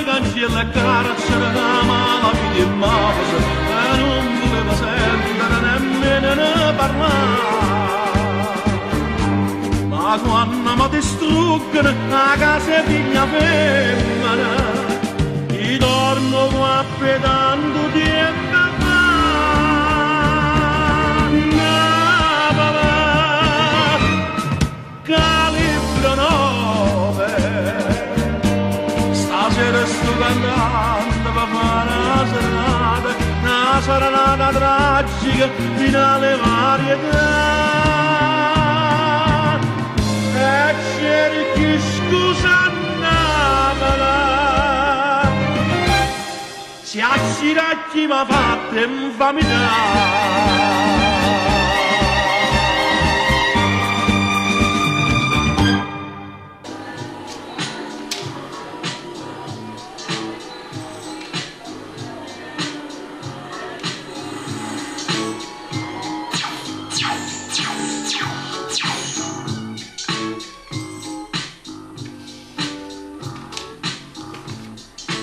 'e cancielle 'e carcere, 'a malavita 'e mafia e nun vuleva sentere nemmeno ne parlà. Ma quanno me distruggono 'a casa 'e figlia femmena, i' torno guappo 'e tantu tiempo fa. Napoli, calibro 9, stasera sto cantando pe' fa' na serenata, na serenata tragica fino alle varietà. E cerchi scusa a Napoli si accide a chi m'ha fatto 'e 'nfamità.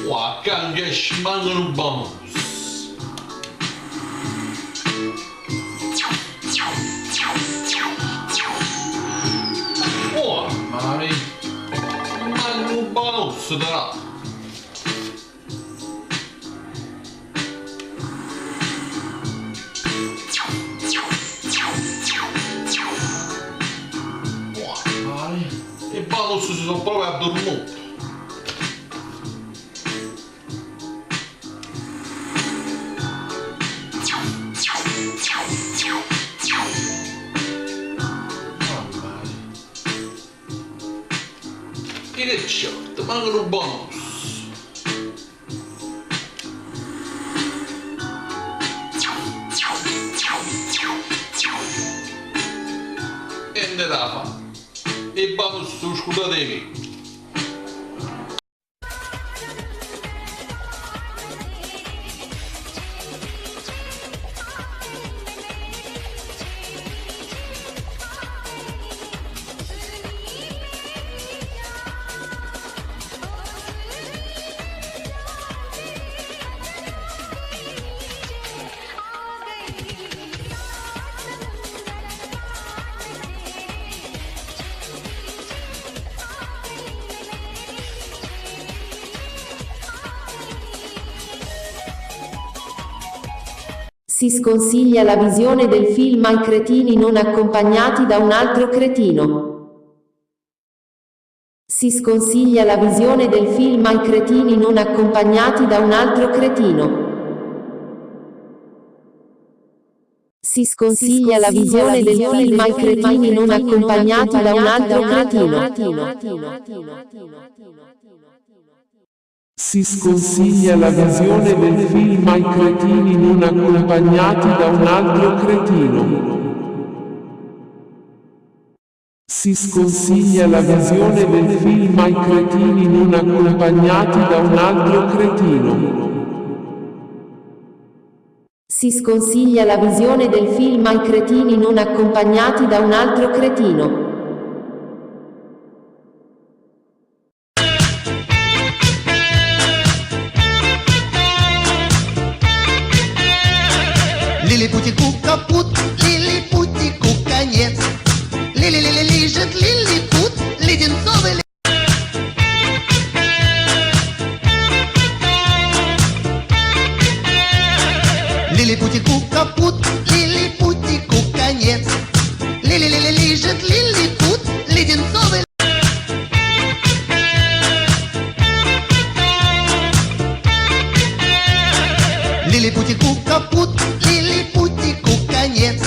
Uà, ccà nun jesce manco nu bonus. Uà, mamma mia, manco nu bonus però. Uà, mamma mia, 'e bonus si so' proprio addurmute. Mamma mia. E che sciorta, manco nu bonus. Niente da fa'. 'E bonus so' scurdate 'e me. Si sconsiglia la visione del film ai cretini non accompagnati da un altro cretino. Si sconsiglia la visione del film ai cretini non accompagnati da un altro cretino. Si sconsiglia la visione del film ai cretini non accompagnati da un altro cretino. Si sconsiglia la visione del film ai cretini non accompagnati da un altro cretino. Si sconsiglia la visione del film ai cretini non accompagnati da un altro cretino. Si sconsiglia la visione del film ai cretini non accompagnati da un altro cretino. Лилипутику капут, лилипутику конец. Ли-ли-ли-ли лижет лилипут, леденцовый Лилипутику капут, лилипутику конец. Ли-ли-ли-ли лижет лилипут, леденцовый Лилипутику капут, лилипутику конец.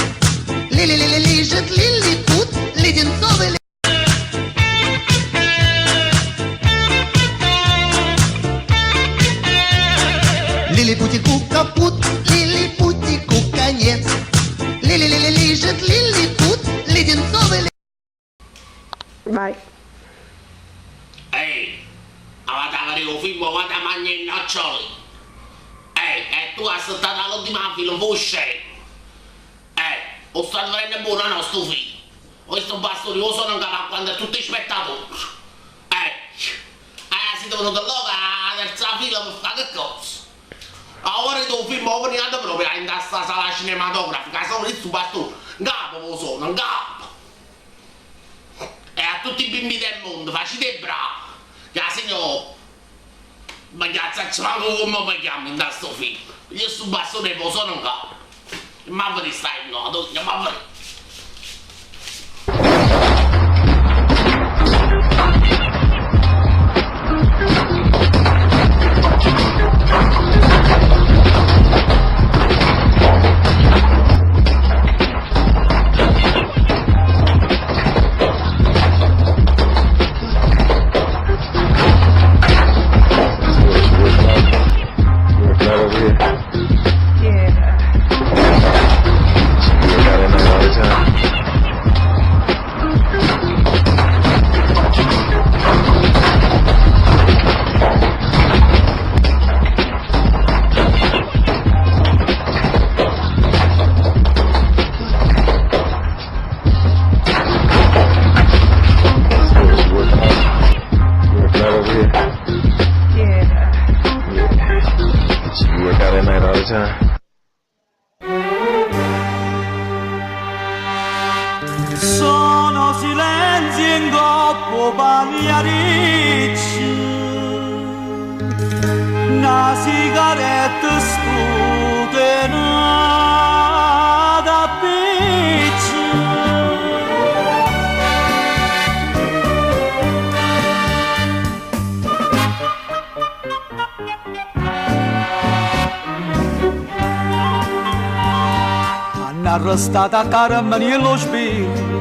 Ли-ли-ли-ли лижет лилипут, леденцовый Лилипутику капут, лилипутику конец. Ли-ли-ли-ли лижет лилипут, леденцовый Vai. Ehi, avete a vedere un film, vado a mangiare i noccioli. Ehi, e tu hai saltato all'ultima fila, fusce. Eh, ho stato vedendo buono, no, sto film. Questo bastone, io sono in capo quando è tutti spettatori. Eh, eh, siete venuti là, la terza fila pe fa che cosa? A ora do film 'o veniate proprio 'a 'int'a sta sala cinematografica, sono stu bastone, 'ncapo v'o sono, 'ncapo! E a tutti i bimbi del mondo, facite 'e bravi, che 'a signora me chiazza manco come mi chiamo 'int'a sto film. Io stu bastone v'o sono 'ncapo. Ma ve ne stai no, ma ve Sono silenzi in coppo pagliaricci, una sigaretta sputenata appiccia. Hanno arrestato a Caramaniello Spirito,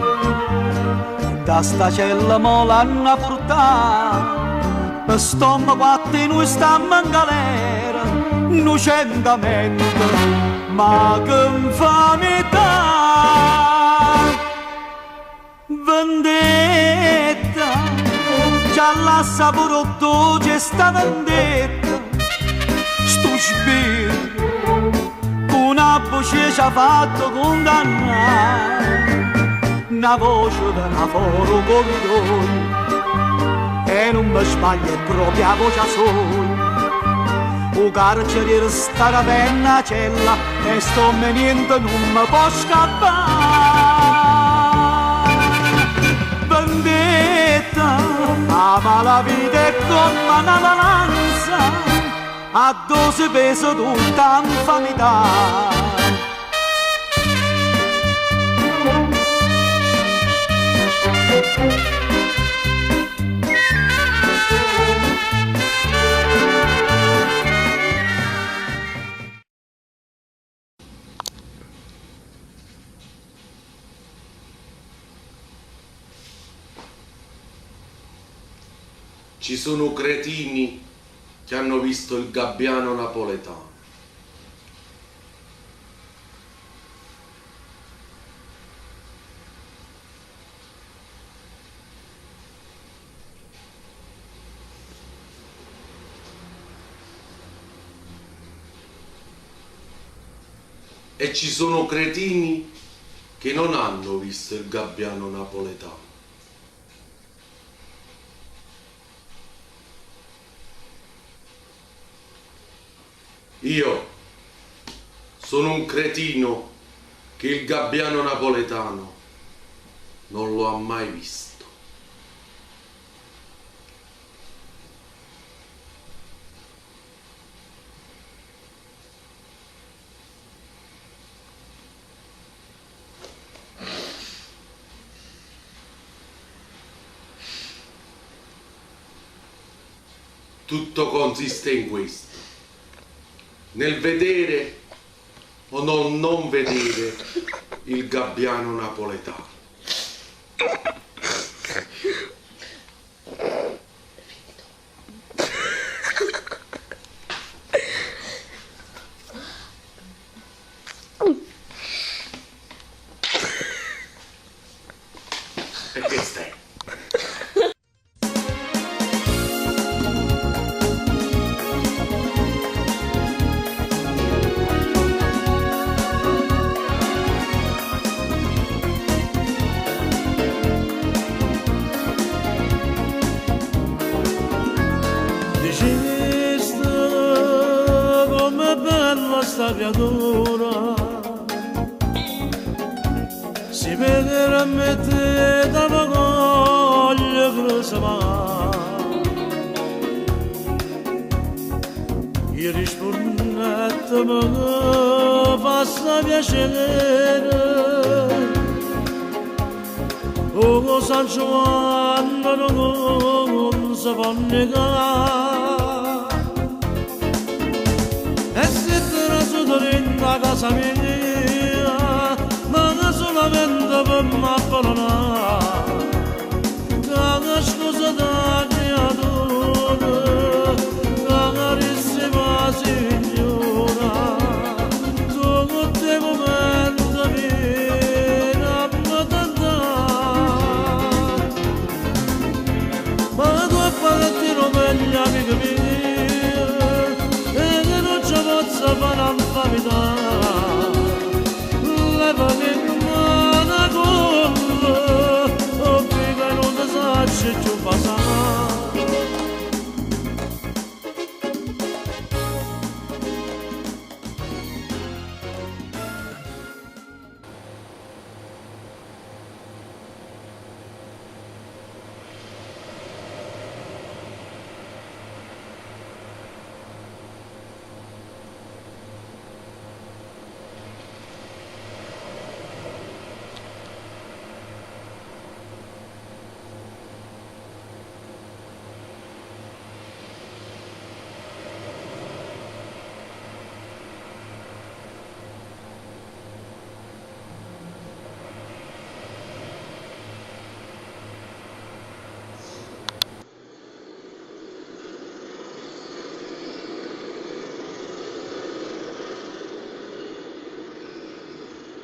da sta cella mo l'hanno portata, per stomma quattro noi stiamo in galera, innocentamente, ma che infamità! Vendetta, già la sapore c'è sta vendetta, sto spirito, una voce ci ha fatto condannare, una voce da una fuori corridoio, e non mi sbaglio è proprio la voce sola. O carcere stare per una cella e sto niente non mi può scappare. Vendetta, ama la vita è come una valanza, a dose pesa tutta infamità. Ci sono cretini che hanno visto il gabbiano napoletano. E ci sono cretini che non hanno visto il gabbiano napoletano. Io sono un cretino che il gabbiano napoletano non lo ha mai visto. Tutto consiste in questo, nel vedere o non vedere il gabbiano napoletano. E che stai? Diceste creatura. Si permette da voglio crosare. Io rispondette ma fa piacere. Oh San Giovanni non si può negare. E se te la in casa mia, ma solamente per m'abbandonare. Che scusa da creatura, carissima signora, tutti i momenti vieni a tentare. Ma tu e pagattino meglio, amico mio, e che non ci posso fare infamità. Levami in mano la colla, o che non ti saccio più passare.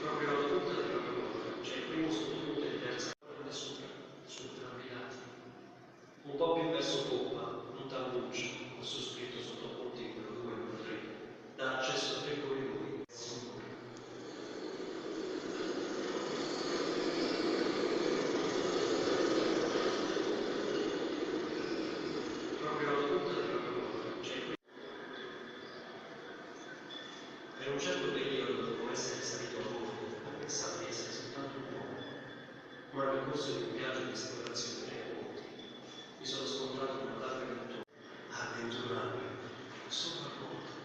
Proprio alla punta della gola c'è il primo sottoponte di terza sopra, sul Traviati. Un po' più verso poppa, un tambuccio, con su scritto sottoponte numero 2 e numero 3, dà accesso a tre corridoi. Proprio alla punta della gola c'è il primo. Per un certo periodo, dopo essere salito a bordo, ho pensato di essere soltanto un uomo, ma nel corso di un viaggio di esplorazione tra i ponti mi sono scontrato con una targa notturna a avventurarmi sopra il ponte,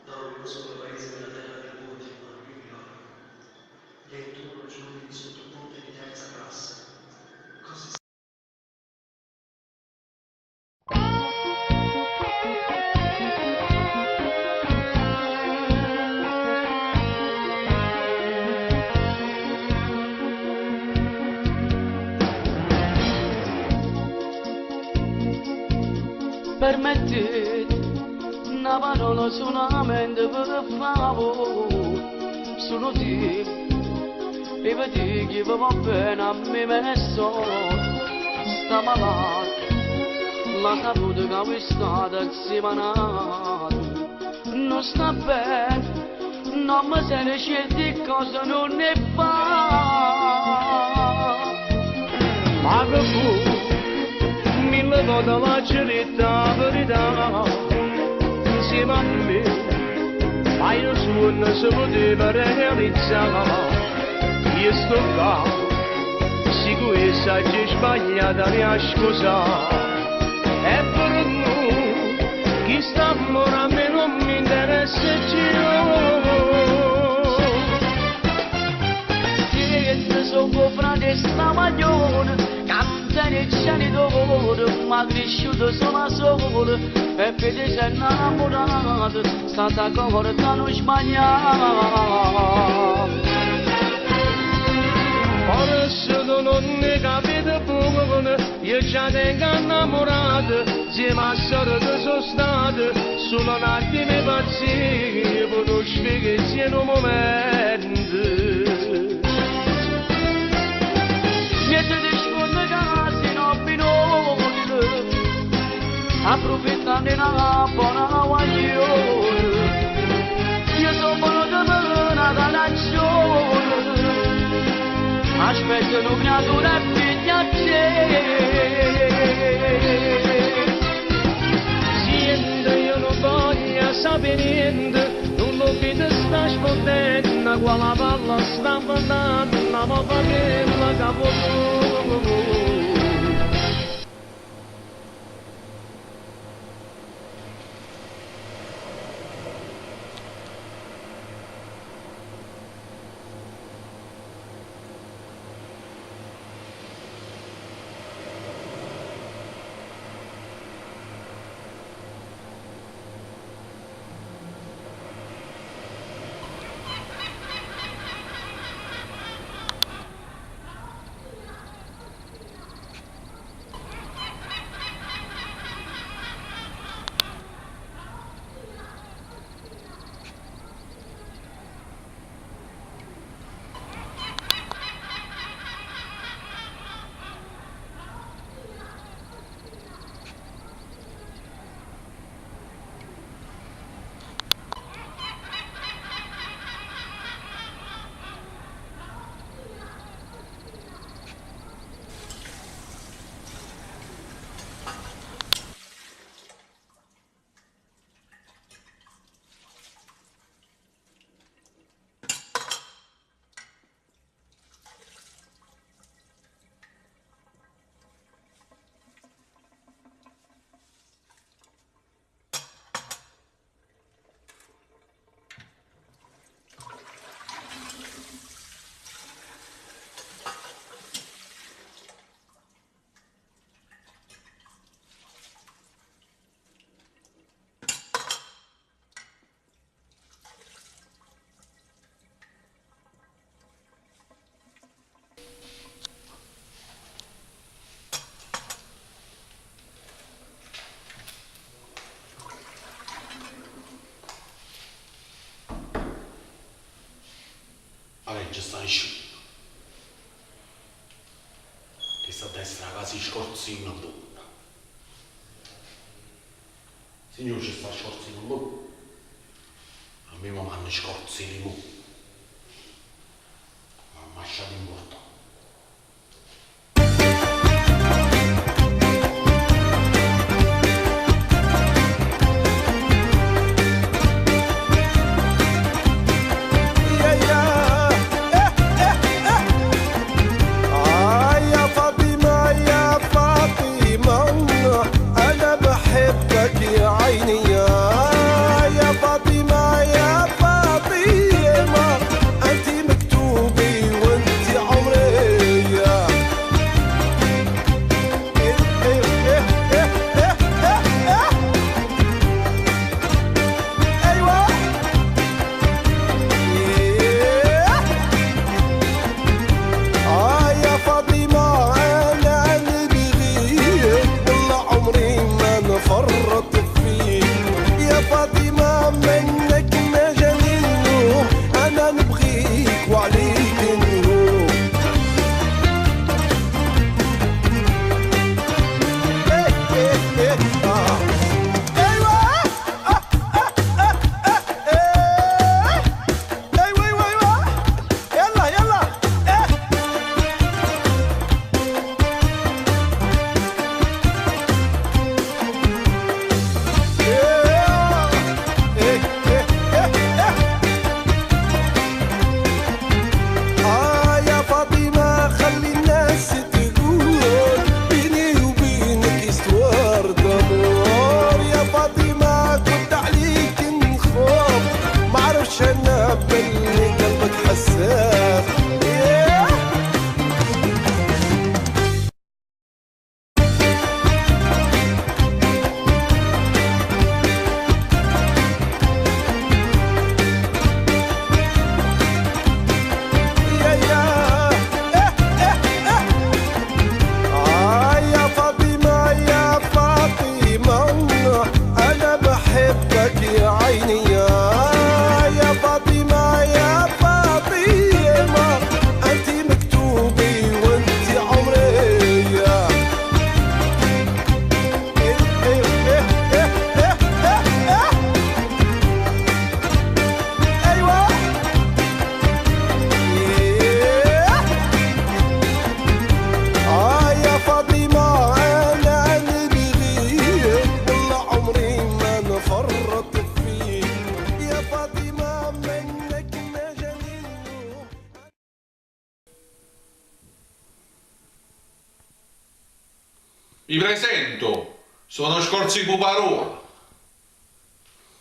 da un minuscolo paese della terra dei ponti a New York. 21 giorni di sottoponte di terza classe. Cose Permettete una parola solamente per favore, solo te, e vedi che va bene a me me ne so, sta malata, la saputo che quest'estate settimanata, non sta bene, non mi se ne certe cose non ne fa. Ma che fu, mille volte la cerita verità, insieme a me, ma io sogno se poteva realizzare. Io sto qua, se questa c'è sbagliata mi ha scusato. E per noi, chi sta amore a me non mi interessa più. Niente, sono frate sta maglione, canta nel genitore, ma cresciuto sola sola, e per te sei innamorato, stata corta non sbagliare. Forse tu non ne capite buono, io già tengo innamorato, insieme a sorella sono stato, solo un attimo di pazzia, per spiegare in un momento. Niente di sconto che non minore, approfittando di una buona guaglione. Io sono venuto per una ragione, aspetto una creatura e figlia a te. Sento io non voglio sapere niente, non Dimmello che ti sta sfottendo, quale palla sta andando, ma fa che la capo. Allora, ci sta nessuno. Che sta a destra casa di scorzino buono. Signore, ci sta scorzino buono. A me mi hanno scorzini buono. Ma lasciate in porto. يا يا إيه إيه إيه. آه يا فاطمة يا فاطمة أنا بحبك يا عيني يا يا فاطمة يا فاطمة أنت مكتوبي وأنت عمري. Mi presento, sono Scorza 'e Puparola.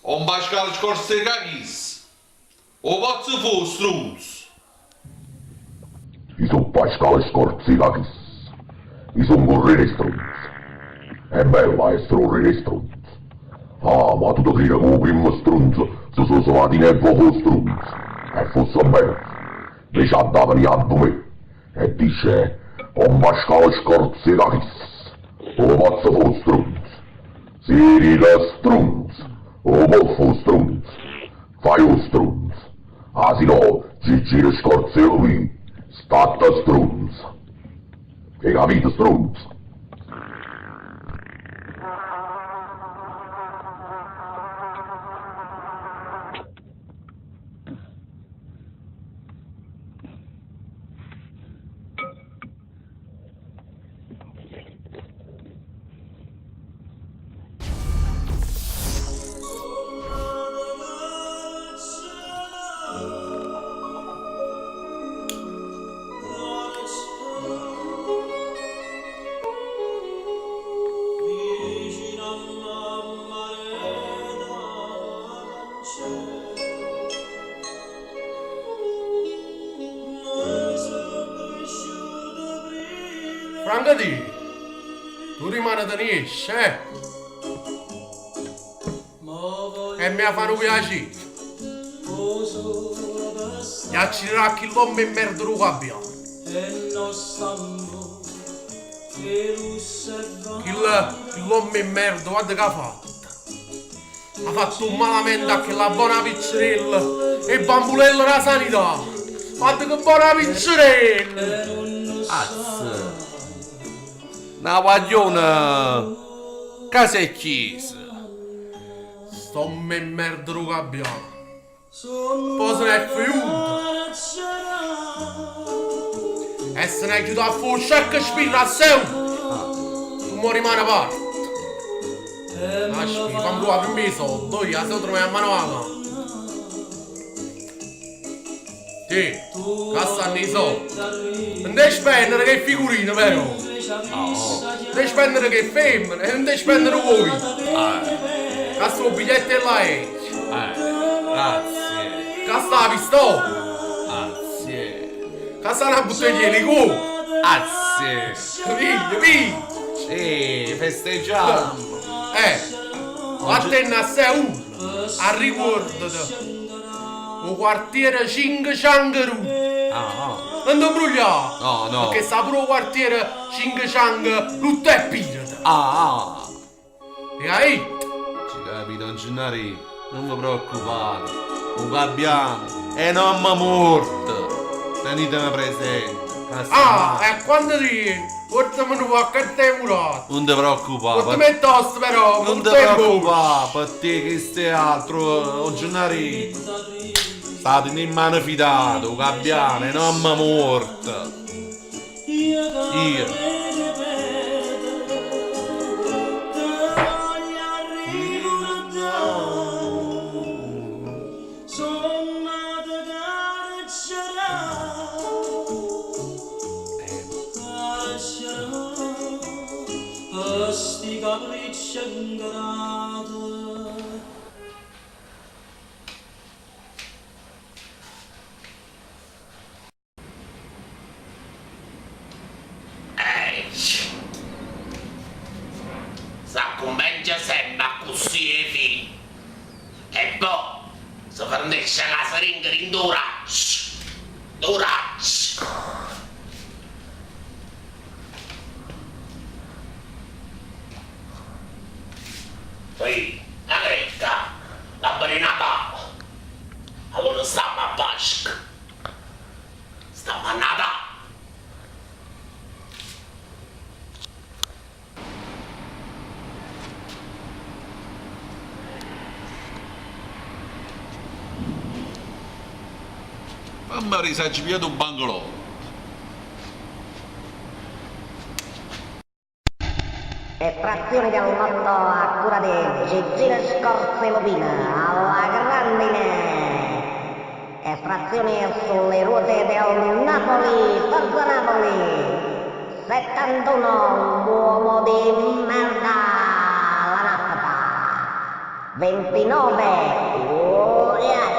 'On Pascale Scorza 'e Cachisse. 'O pozzo fa 'o strunzo. I' so' Pascale Scorza 'e Cachisse, i' songo 'o rre d' 'e strunze. È bello a essere 'o rre d' 'e strunze. Ah, ma tu te crire ca 'o primmo strunzo se sose matina e vo' fa 'o strunzo? E fosse meglio. Invece adda venì addu me e dice, 'On Pascale Scorza 'e Cachisse, 'o pozzo fa 'o strunzo. Si dico strunz, 'o può fa 'o strunz, fai 'o strunz, ah si no Giggino Scorza 'e Lupino statte strunz. Hê capito strunz? Franco di, tu rimane te ne esci, eh? E mi fa nu piacere. E acciderà chill'ommo 'e merda d' 'o gabbiano. Chill, chill'ommo 'e merda, guarda che ha fatto. Ha fatto 'o malamente a chella bona piccerella 'e bambulella d' 'a sanità. Guarda che bona piccerella! Azz! Na guagliona ca s'è chiesa. St'ommo 'e merda d' 'o gabbiano. Po' se n'è fujuto. E se n'è ghiuto a fa 'o Shakespeare a Seul. Tu mo rimane parte. Aspì, famme truvà primma 'e solde, oje, 'a se troviamo a mano a mano. Sì, ccà stanno 'e solde. Nun te spennere cu 'e figurine però. Nun te spennere cu 'e femmene e nun te spennere cu 'o vino. Ccà sta 'o biglietto 'e l'aereo. Grazie. Ccà sta 'a pistola. Grazie. Ccà sta na butteglia 'e liquore. Grazie. Piglia, piglia. Sì, festeggiamo. Eh, vattenne a Seul, arricuordate. 'O quartiere Ching Chang Ru. Ah, no. Nun te 'mbruglià! No, no. Pecché sta pure 'o quartiere Ching Chang Rutto e Pirete. Ah, ah. E hai 'itto? Ci capito, 'on Gennarì, nun ve preoccupate, 'o gabbiano è n'ommo muorto! Teniteme presente. Ah, e a quanno tieni? Portami nu pacchetto 'e murate. Nun te preoccupà. Portami 'e toste però, Nun te preoccupà, pe te chesto e altro, 'on Gennarì. State dint' 'e mane fidate, 'o gabbiano è n'ommo muorto. Io. S'accummencia sempe accussì 'e film. E po' se fernesce cu 'a siringa dint' 'o vraccio. Dint' 'o vraccio. Sì, 'a greca, l'albero 'e Natale. Allora stamme a Pasca. Stamme a Natale. Famme ri' si aggio pigliato 'o bancolotto. Estrazione del lotto a cura di Gigino Scorza 'e Lupino alla grandine. Estrazione sulle ruote del Napoli, Forza Napoli! 31, uomo di merda, la nafta. 29, oh yes.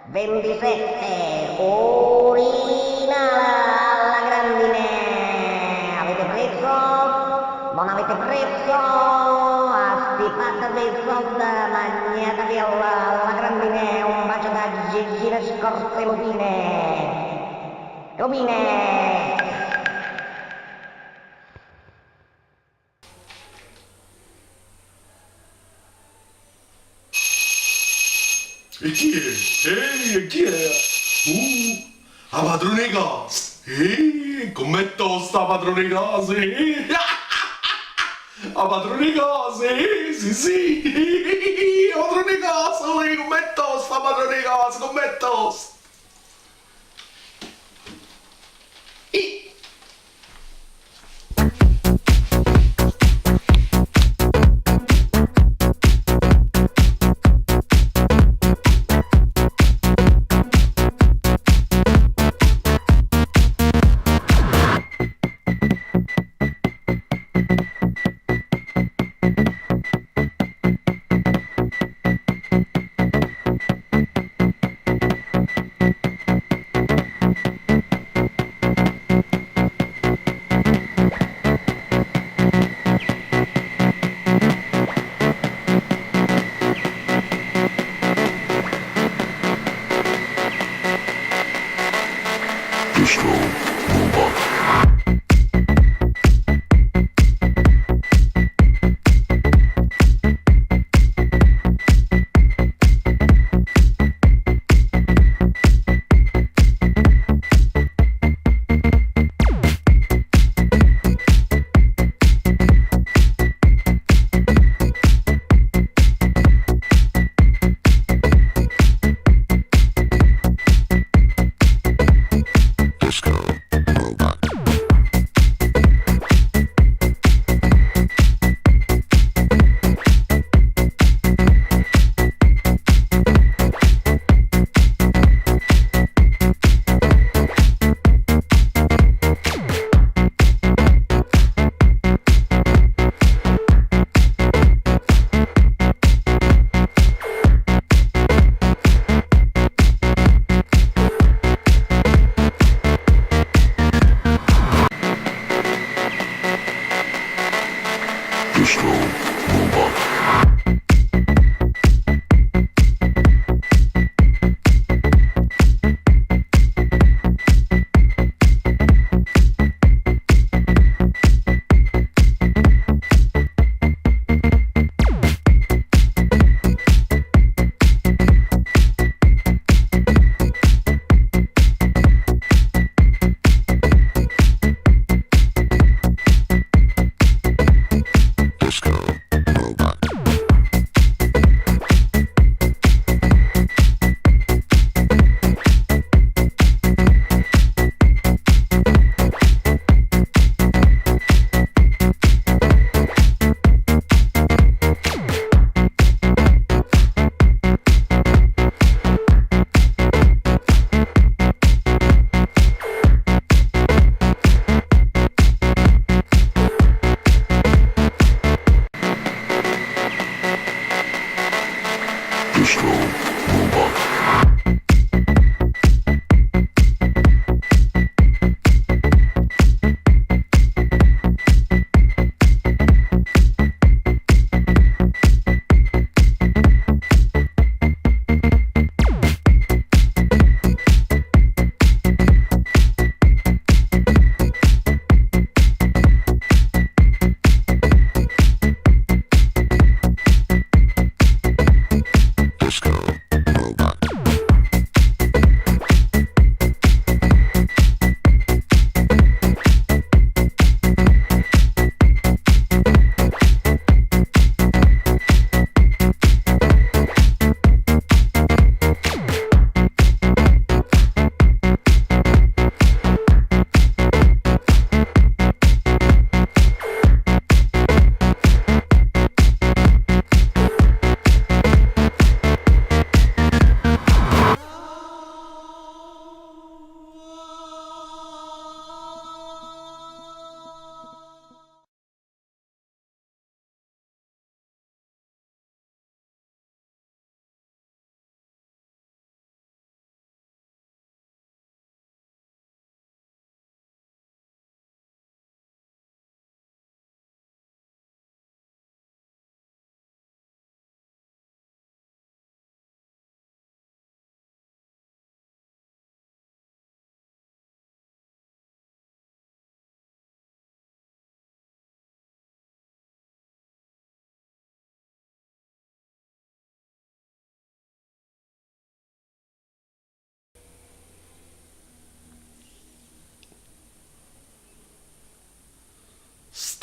27, orinale alla grandine. Avete preso? Non avete preso? Astipatevi i soldi, magnatevi alla grandine. Un bacio da Gigino Scorze Lupine. Lupine! E chi è? Ehi, chi è? La padrona di casa! Ehi, com'è tosta la padrona di casa? Eh? La padrona di casa, eh? Sì, sì! La padrona di casa, eh, com'è tosta la padrona di casa, com'è tosta! Disco Robot. Disco Robot. Disco Robot. Disco.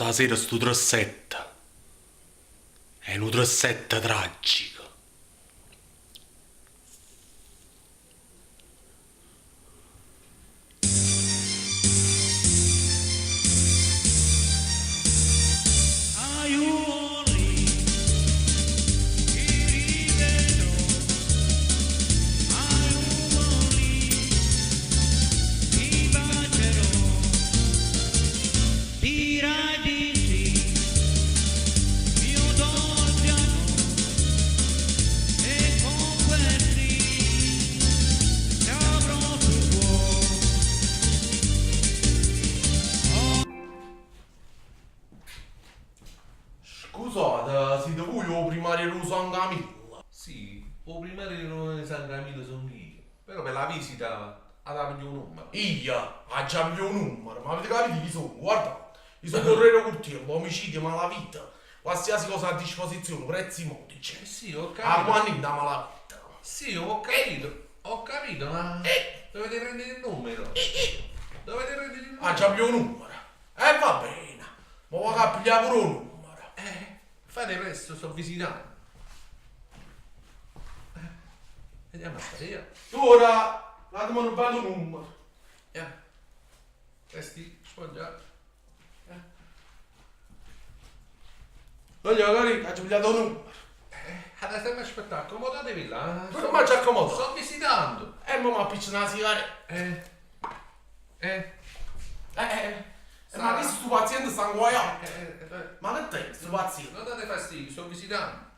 Stasera stu tressette è nu tressette tragico. Scusate, siete voi 'o primario d' 'o San Camillo? Sì, 'o primario d' 'o San Camillo songh'io. Però pe' la visita 'ata piglià 'o nummero. Io aggia piglià 'o nummero, ma avite capito chi songo? Guardate, io songo 'o rre d' 'o curtiello, omicidio, malavita, qualsiasi cosa a disposizione, prezzi modici. Eh sì, ho 'A capito. quanno 'int' 'a malavita. Sì, ho capito, ho capito, ma dovete prendere il numero. Dovete prendere il numero. Aggia piglià 'o nummero. E va bene, ma vaco a piglià pure 'o nummero. Fate presto, sto visitando. Vediamo a fare io. Ora, datemi nu bello nummero. Yeah. Resti, sfoggia. Voglio cari, aggio pigliato 'o nummero. Adesso sempre aspettare, accomodatevi là. Ma come m'aggio accomodato? Sto visitando. E mo m'appiccio na sigaretta. Ma che sto paziente sta inguaiato? Ma che te, sto paziente? Non date fastidio, sto visitando.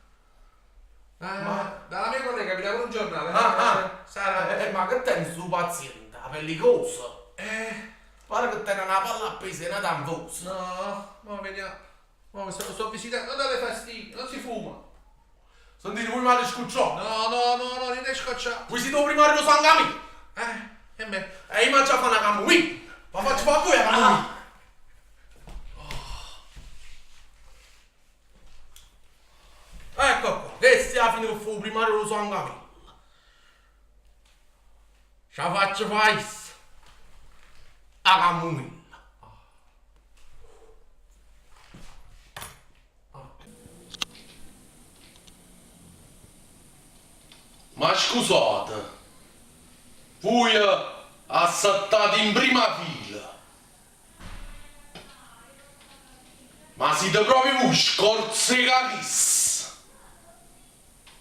Ah, Ma- dalla mia collega vi dà pure un giornale. Ah, ah. Sara. Ma che te sto paziente? La pellicosa? Pare che tiene una palla appesa e una tanfosa. No, ma vediamo. Ma sto visitando, non date fastidio, non si fuma. Sentite, voi mi avete scocciato. No, no, no, no, niente scocciato. Voi siete il primario San Camillo. E me? E io mangio a fare una camomilla. Ma faccio fare a voi la camomilla. Ecco qua, questa è la fine che fu il primario di San Camillo. Ce la faccio fare la camomilla. Ma scusate, voi assettate in prima fila. Ma siete proprio voi scorzecachis.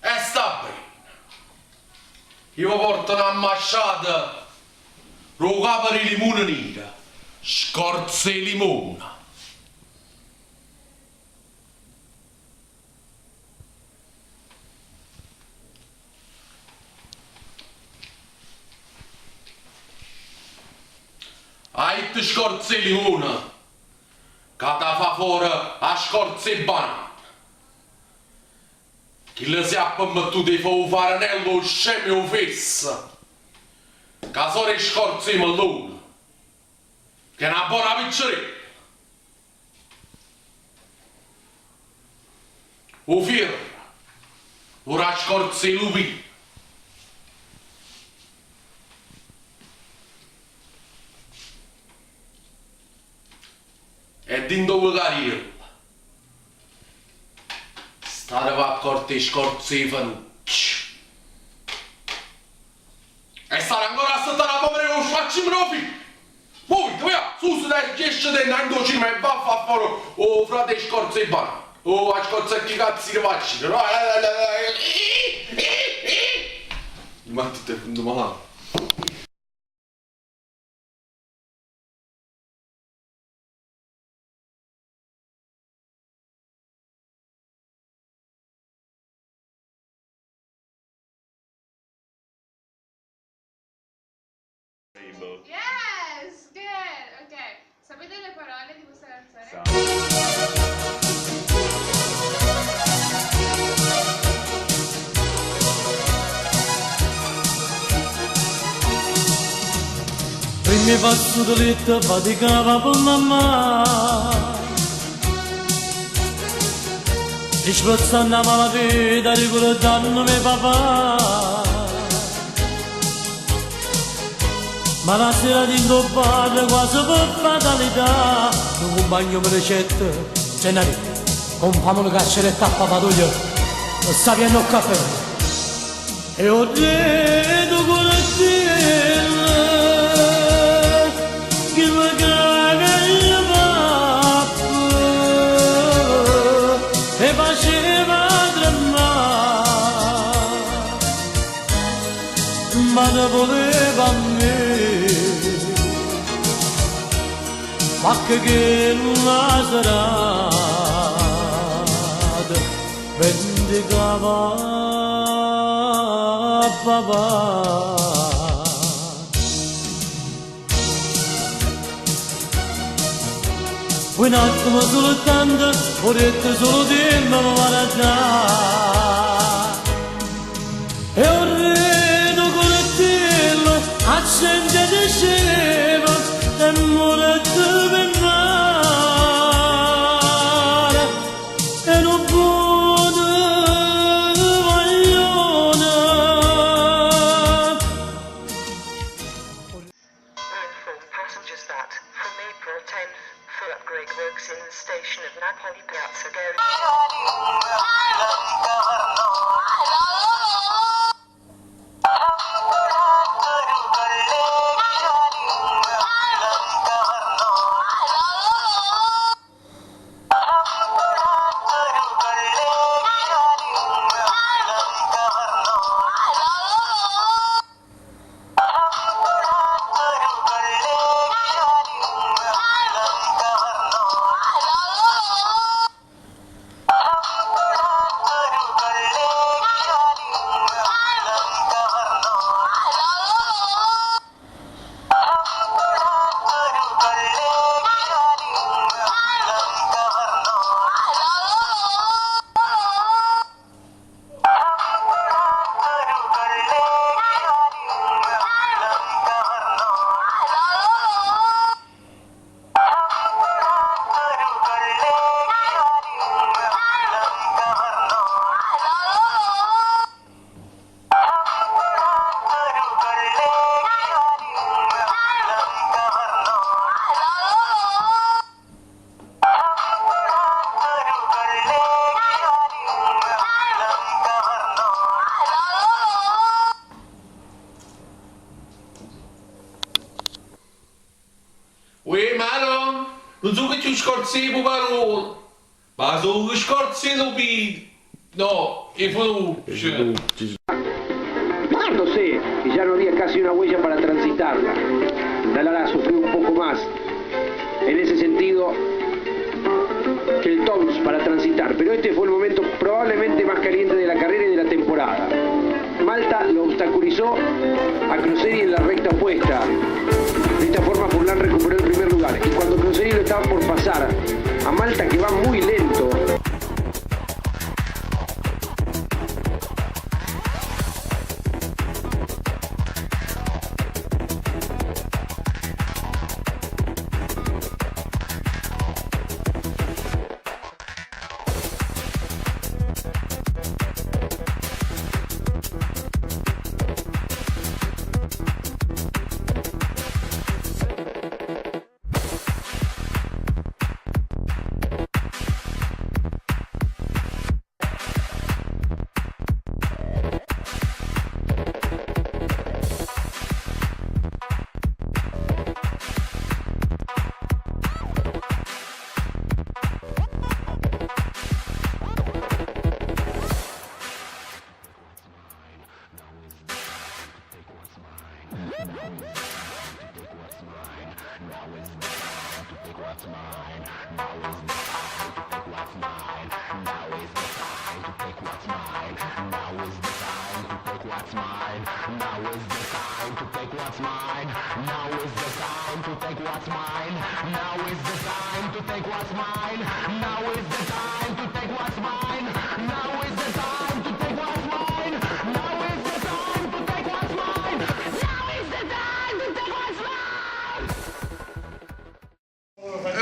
E sta bene. Io vi porto un'ammasciata do capo di limone nera. Scorze e limone. Hai scorze e limone. Che ta fa fuori a scorza e banana. Chi le si è mettuto di fare un farinello scemo o fessa. Che sono le scorze e melone. Che è una buona piccerella. O fierro. Ora scorza e lupino. E din dove carriera. Stare a corte scorze e fanucci. E stare ancora a stare a povera con sfacci figlio. Voi, dove va? Su, su, dai, esce dentro in cinema e va a fare fuori o frate scorze e banana. O a scorza chi cazzo ne faccio? No, Ma ti è venuto male. Yes, good. Ok, sapete le parole di questa canzone? Primi passo di letto faticava per mamma E spezzando la vita ricordandomi papà Ma la sera di bar quasi per fatalità Nu compagno mi dicette, Gennarì, compamolo che c'era tappa pattuglia, sta pieno il caffè. E ho detto con la stella che mi caga il pappo e faceva tremare, ma ne voleva a me, ma che che la serata vendicava papà. Un attimo soltanto, ho detto solo dimmi guarda. E ho redo con il cielo, accende diceva, e muore per mare. E non buono voglione. Inform passengers that, from April 10th, for upgrade works in the station of Napoli Piazza Uè, Maro, non so che ti scorzi parole, ma sono che scorzi lupini. No, e feluce. Sé, y ya no había casi una huella para transitarla. Dallara sufrió un poco más en ese sentido que el Toms para transitar, pero este fue el momento probablemente más caliente de la carrera y de la temporada. Malta lo obstaculizó a Croseri en la recta opuesta. De esta forma Furlan recuperó el primer lugar y cuando Croseri lo estaba por pasar a Malta que va muy lento.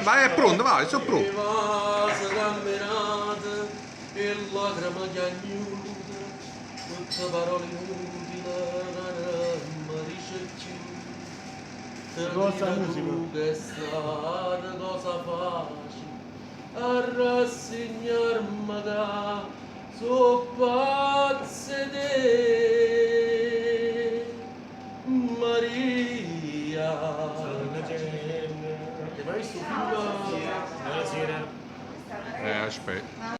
Ma è pronto, vai, sono pronto. E lacrime chiagnute, tutte parole inutili, non mi dice più. Cosa musica? Tu che è stata cosa facile a rassegnarmi da so pazze te Maria. Che mai visto un film? Buonasera. Aspetta.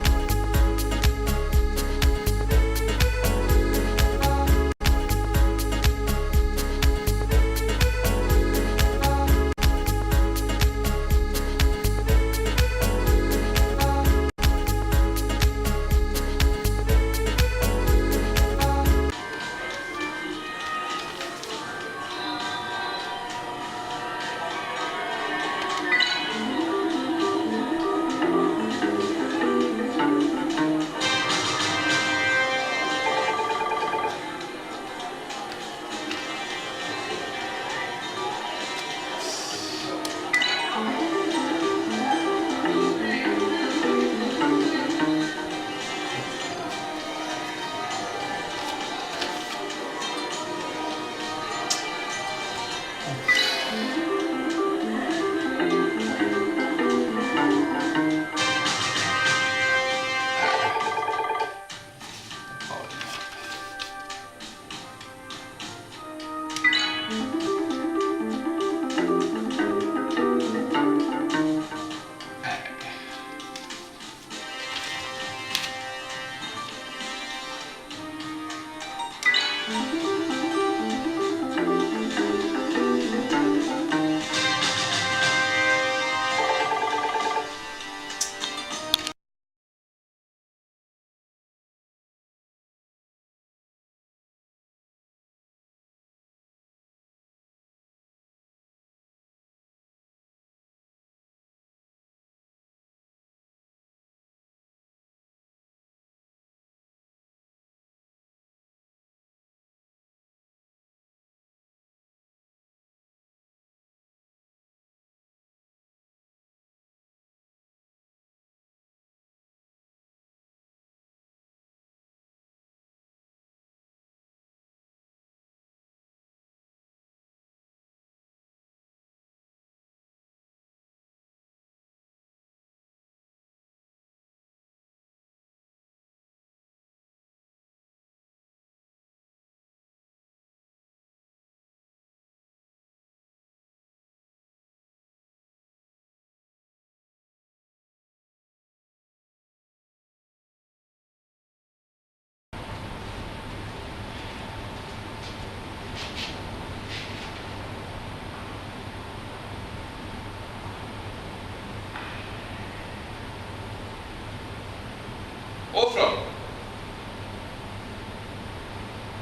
Oh fra!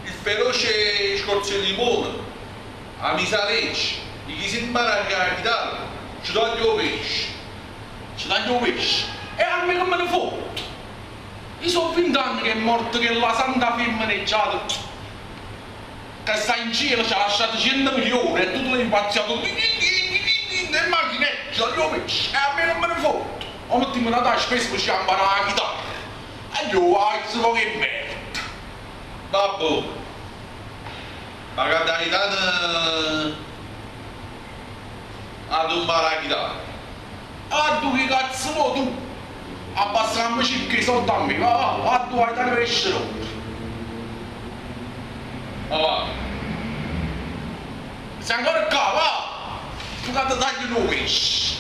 Il feroce scorzo di limone, a misalecce, di chi si impara la chitarra, ci taglio pesce, ci taglio pesce, e a me come ne fotto? Io sono 20 anni che è morto che la santa femmina è già che sta in cielo ci ha lasciato 100 milioni e tutto l'impazziato e macchinette, ci taglio pesce, e a me non me ne fotto. Ho messo una tasca spesso per imparare la chitarra. E io, ah, che merda. Babbo, ma carità ad un la chitarra. Ah, tu che cazzo vuoi tu? Abbassiamo circa i soldi a me, va, va, a tu hai da crescere. Va, va. Sei ancora qua, va! Tu che ti tagli un pesce.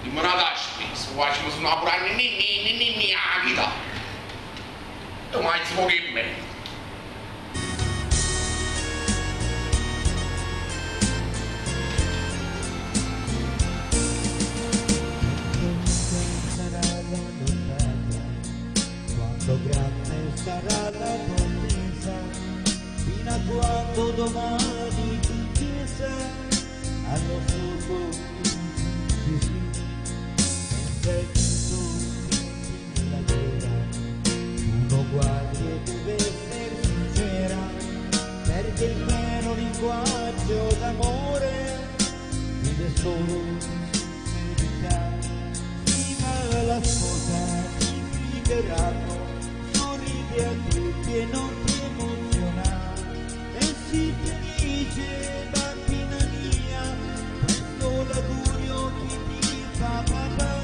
Dimmi una spesa, facciamo su una pure ni ni ni ni ni la chitarra. Tu mai si può che merda. Sarà la nottata, quanto grande sarà la tua attesa, fino a quando domani in chiesa al nostro di sì, mentre tu nella guerra, tu non guardi e deve essere sincera, perché il vero linguaggio d'amore vive solo in sincerità. Sì, ma la sposa ti pregheranno, sorrideranno. ride a tutti e non ti emoziona. E si ti dice, bambina mia, questo l'augurio chi ti fa papà.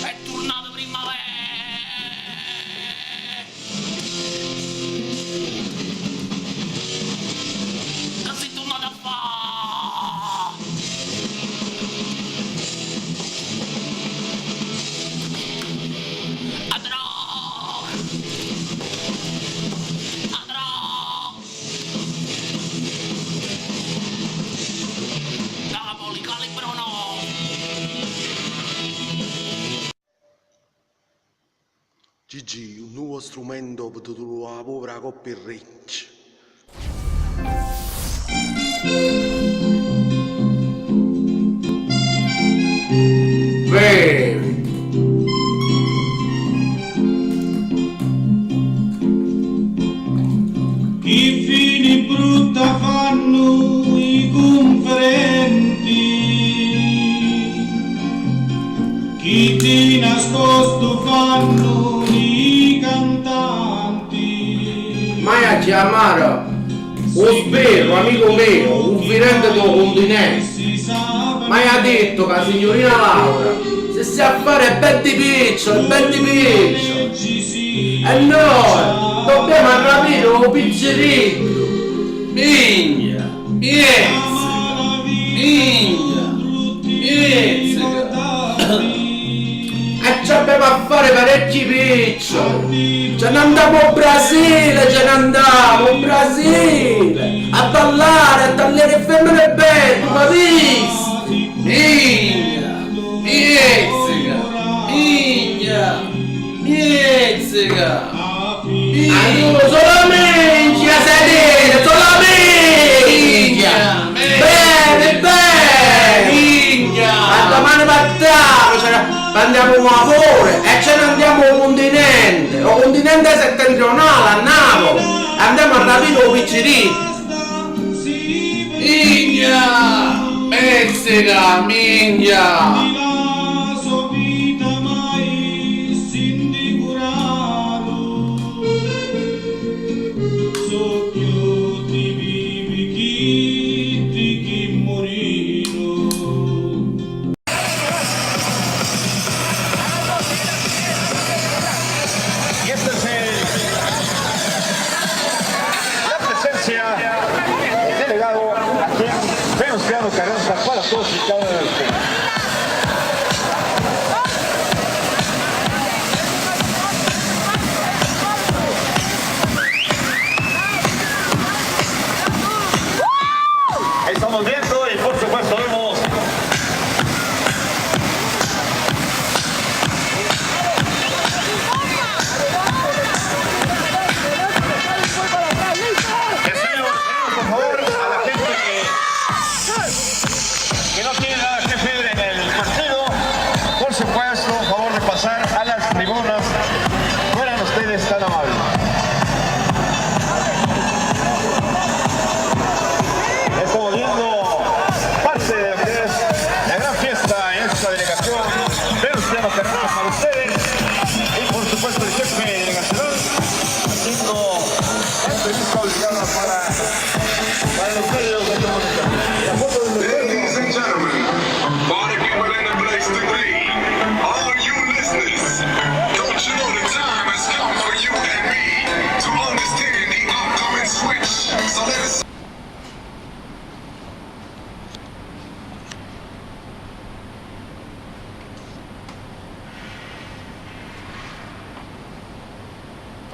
È tornata primavera! Che sei tornata a fa'? Andrò! Andrò! Napoli, Calibro no! Gigì, un nuovo strumento per trovare la povera coppia riccia. Bevi! Chi fini brutta fanno i conferenti, chi di nascosto fanno i cantanti. Mai a chiamare un sbirro, amico mio, un virente del continente. Ma ha detto che la signorina Laura, se si a fare ben di piccolo, ben di piccolo. E noi dobbiamo arrapire un piccerino. Migna, piezzica, migna, piezzica. E ci abbiamo a fare parecchi piccioli. Ce ne andiamo in Brasile, ce ne andiamo in Brasile. A ballare, a tagliare femmine belle, ma visti? Migna, piezzica, migna, piezzica. Allora, solamente a sedere, solamente! Bene, bene! A domani partiamo, ce ne andiamo a lavoro e ce ne andiamo al continente, al continente settentrionale, a Napoli! Andiamo a rapire un piccerino! Migna! Mezzica, migna! La sua vita mai s'indicurarono, socchiuti vivi chi ti chi morino. Y esta es la presencia del delegado aquí en Venustiano Carranza para todos y cada uno de ustedes.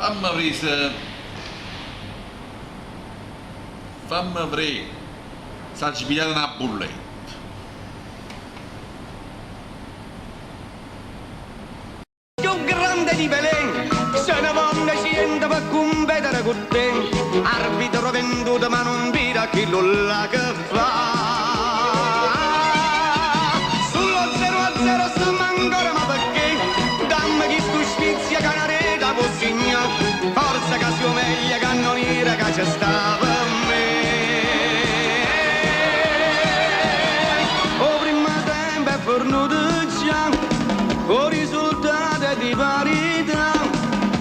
Fammi vedere se... Fammi vedere se ha sbagliato una bolletta. Più grande di Belén, se ne vanno scende per competere con te. Arbitro venduto ma non vira chi lo là che fa. Sullo 0 a 0 stiamo ancora ma perché? Dammi chi tu sfizia che una rete può segnare. Forza che sia meglio cannoniere che c'è sta per me. O prima tempo è fornuto già, o risultato è di parità,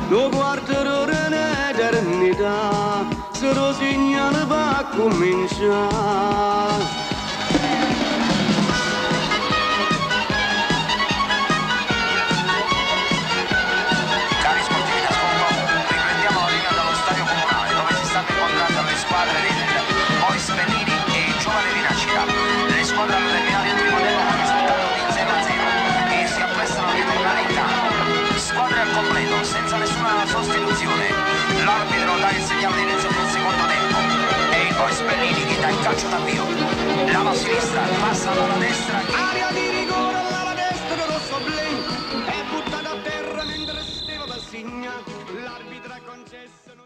lo quarto d'ora in eternità, se lo segnale va a cominciare. Cari sportivi d'ascolto, riprendiamo la linea dallo stadio comunale dove si stanno incontrando le squadre del Boys Bellini e Giovane Rinascita. Le squadre hanno terminato il primo tempo con il risultato di 0-0 e si apprestano a ritornare in campo. Squadre al completo, senza nessuna sostituzione. L'arbitro dà il segnale di inizio del secondo tempo. È il Boys Bellini che dà il calcio d'avvio. Lava a sinistra, passa dalla destra che Aria di rigore alla destra rosso blu è buttata a terra mentre stava per segnare. L'arbitro ha concesso un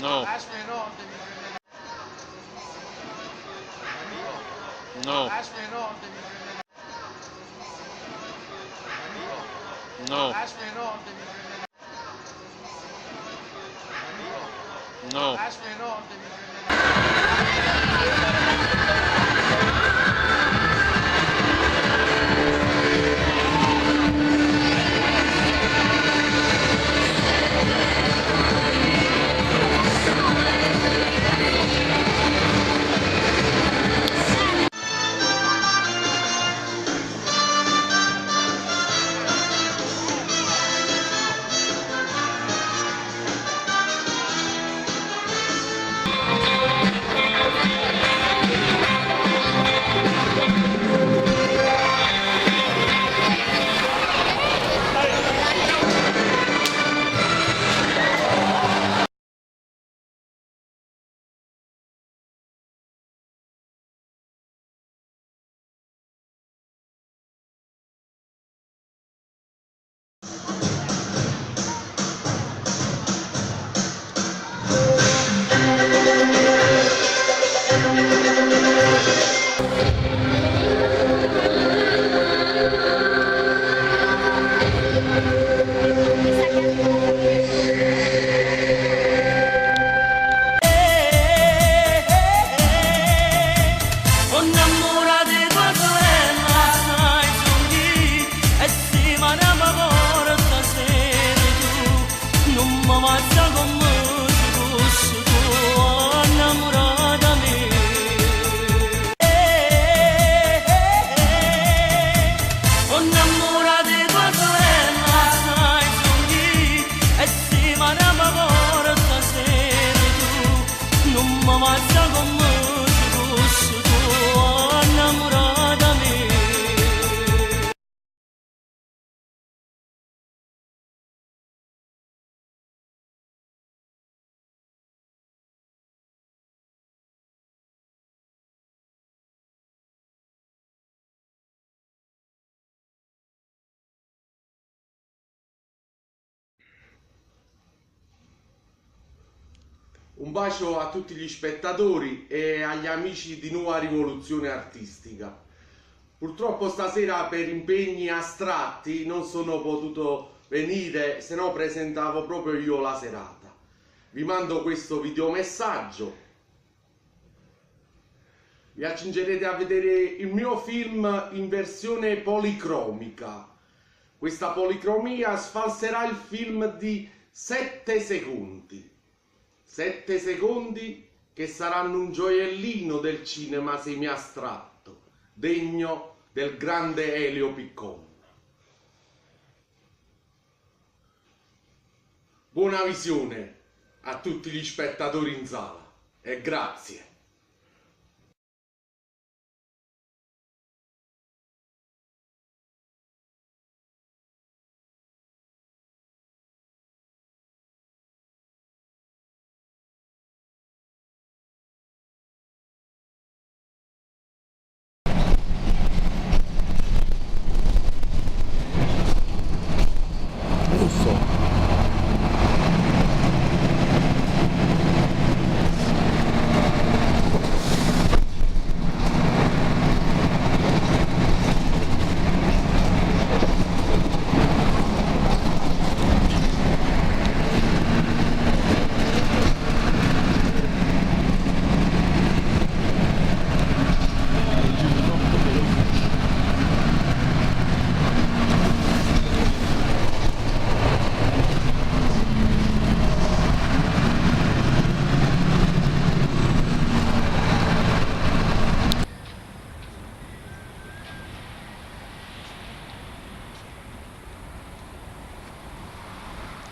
No. No. No. No. Innamorati tua sorella, sai, sono e si manava ora stasera. Un bacio a tutti gli spettatori e agli amici di Nuova Rivoluzione Artistica. Purtroppo stasera per impegni astratti non sono potuto venire, se no presentavo proprio io la serata. Vi mando questo videomessaggio. Vi accingerete a vedere il mio film in versione policromica. Questa policromia sfalserà il film di 7 secondi. 7 secondi che saranno un gioiellino del cinema semiastratto, degno del grande Elio Piccon. Buona visione a tutti gli spettatori in sala e grazie. Non so.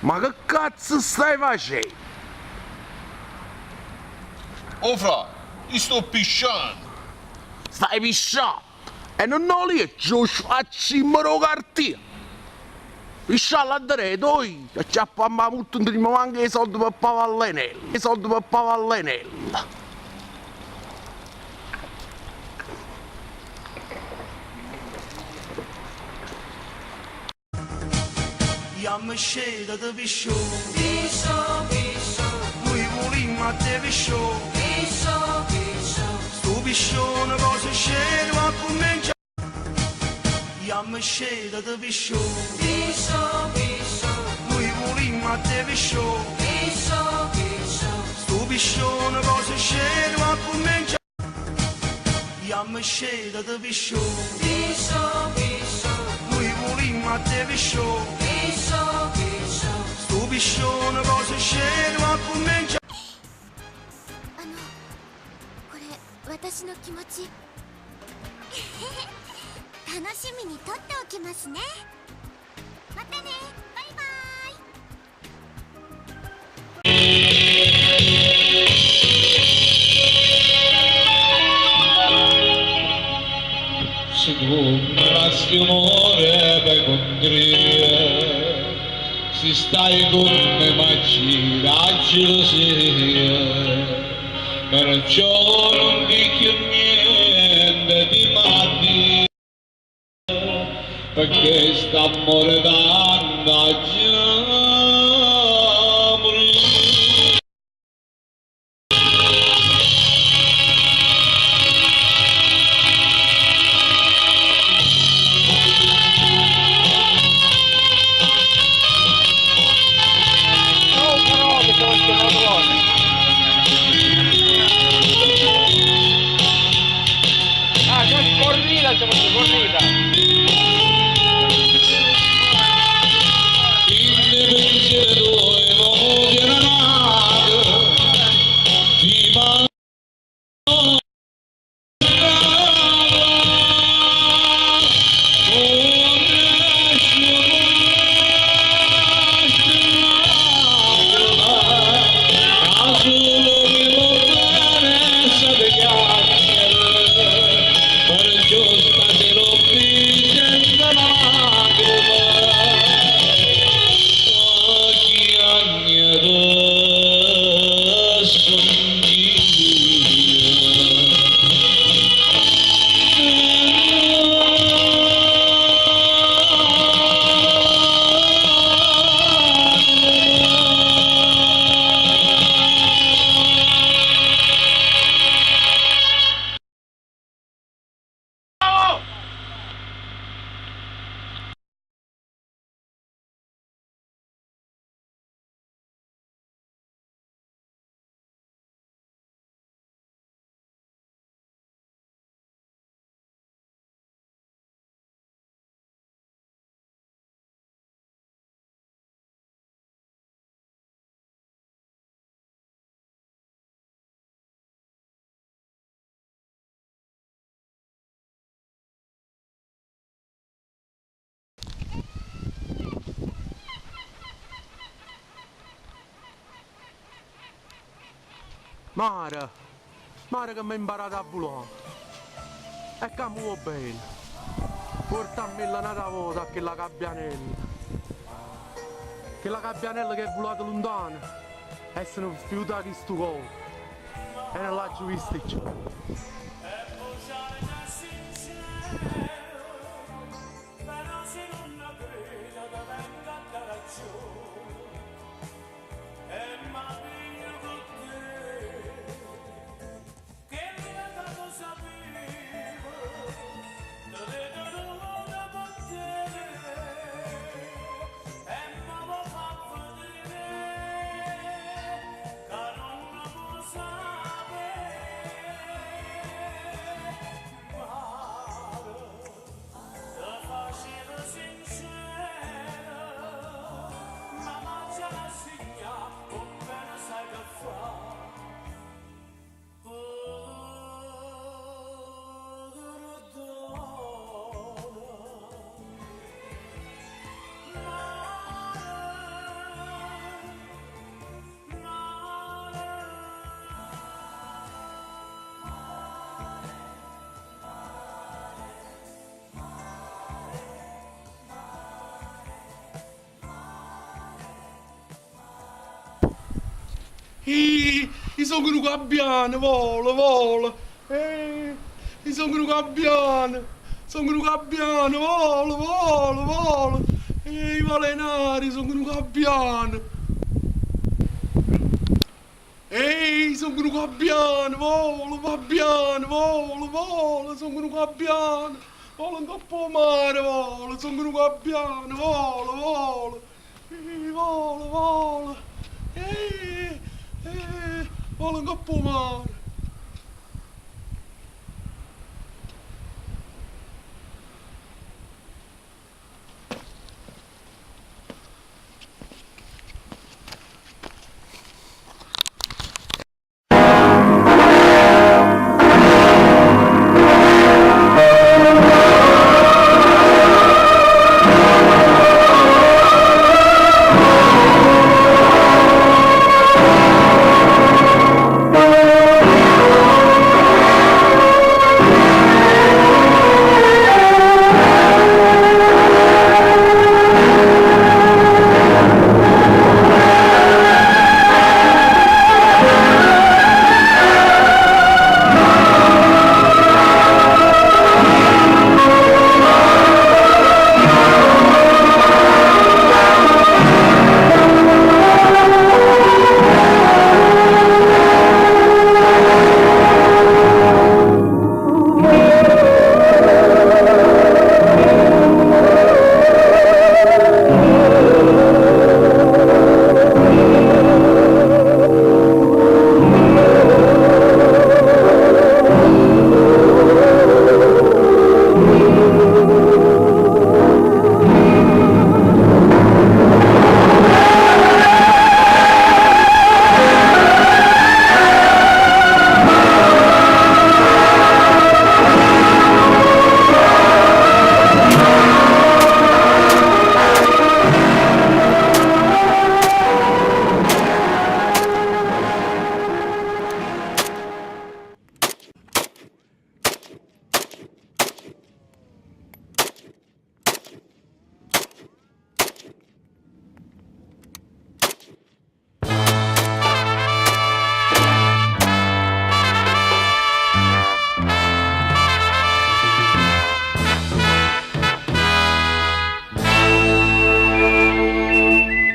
Ma che cazzo stai facendo? Oh fra, io sto pisciando. Stai pisciando? E non lo leggi, lo sfaccimmo lo cartiere. Piscià là dentro, oi, che ci appamma tutto, non teniamo manco i soldi per pagare l'Enel. I soldi per pagare l'Enel. Jamm scetate pisciò Pisciò, pisciò Noi volimmo a te pisciò Pisciò, pisciò Stu piscione cosa scemo a comincia Jamm scetate pisciò Pisciò, pisciò Noi volimmo a te pisciò Pisciò, pisciò Stu piscione cosa scemo a comincia Jamm scetate pisciò Pisciò, pisciò Noi volimmo a te pisciò Pisciò, pisciò Stu piscione cosa scemo a comincia あのこれ私の気持ち楽しみに取っておきますねまたねバイバイ Secondo la stimore per condrire, si stai con me ma gira gelosia, perciò non dico niente di matti, perché sta morendo già morire. Ah, c'è corrida, c'è corrida. Mare, mare che m'hai imparato a vulà e ca me vuò bene, puortammella n'ata vota a chella gabbianella. Chella gabbianella che è vulata luntano e se ne fujuta 'a chistu core e nun l'aggio vista cchiù. Ih, i' songo nu gabbiano, vola, vola. Eh, i' songo nu gabbiano, songo nu gabbiano, vola, vola, vola. Eh, i' volo in aria, songo nu gabbiano. Ehi, songo nu gabbiano, volo, gabbiano, volo, volo, songo nu gabbiano, volo 'ncopp' 'o mare, volo, songo nu gabbiano, volo, volo, ehi, volo, volo, ehi, ehi, volo 'ncopp' 'o mare.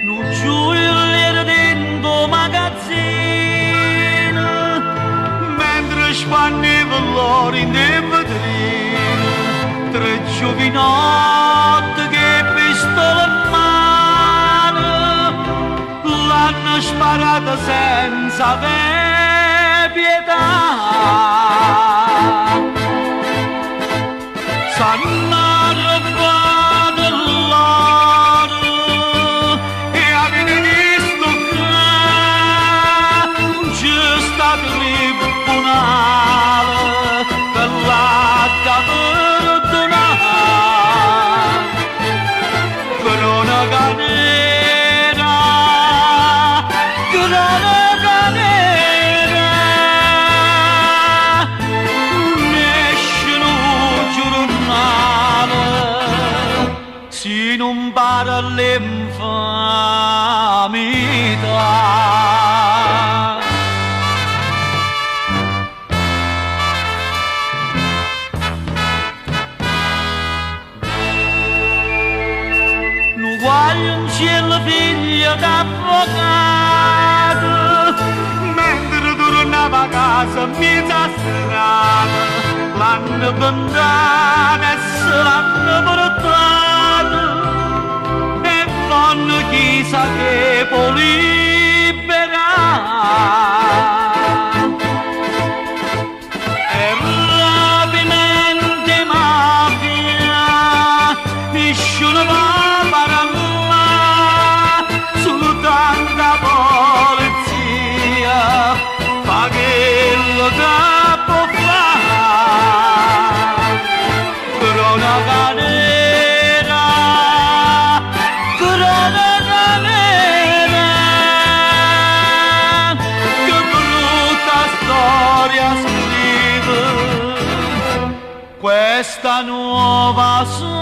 Nu gioielliere dint' 'o magazzino, mentre spanneva l'oro int' 'e vetrine, tre giuvinotte che pistole 'mmano l'hanno sparata senza avè pietà. S'hanno arrubbato l'oro e avete visto che nun ce sta tribunale che l'ha perdonà. Cronaca nera, cronaca nera. Si nun 'mpara l'infamità. Nu guagliunciello figlio d'avvocato, mentre tornava a casa 'mmiez' 'a strada, l'hanno bendato e se l'hanno portato, e vonno chissà che p' 'o liberà. E rapimento 'e mafia, nisciuno vo' parlà, sultanto 'a polizia fa chello che po' fa'. Cronaca nera, cronaca nera, che brutta storia scrive questa nuova società.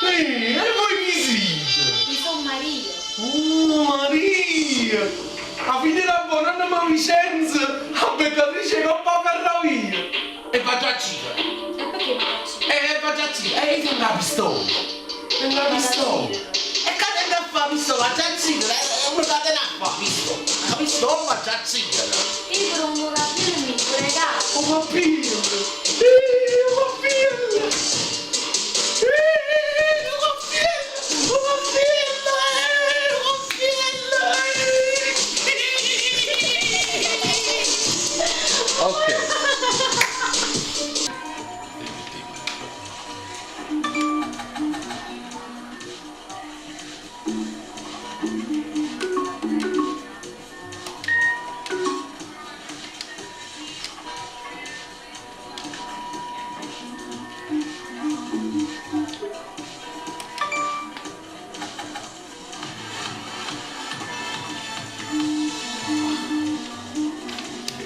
Ehi, e voi chi siete? I so' Maria. Uh, Maria! A figlia d'a bonanima Vicenza, 'a beccatrice 'e copp' 'a ferrovia! E vado a cifra! E perché mi faccio? E vado a cifra! E io tengo 'a pistola! Tengo 'a pistola! E che tengo a fare 'a pistola? Vado a cifra! E come che tengo a fare 'a pistola? 'A pistola vado a cifra! Io per un papino mi regalo. 'O papino! Ehi, 'o papino! Ehi, 'o papino! 'O papino! Ehi, 'o papino! Ok.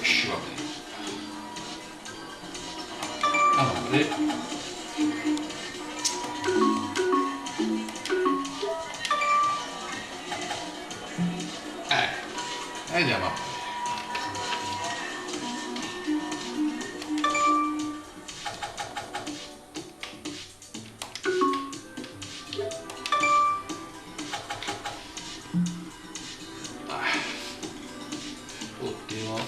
Esci, va bene. Allora, andiamo a Ultimo.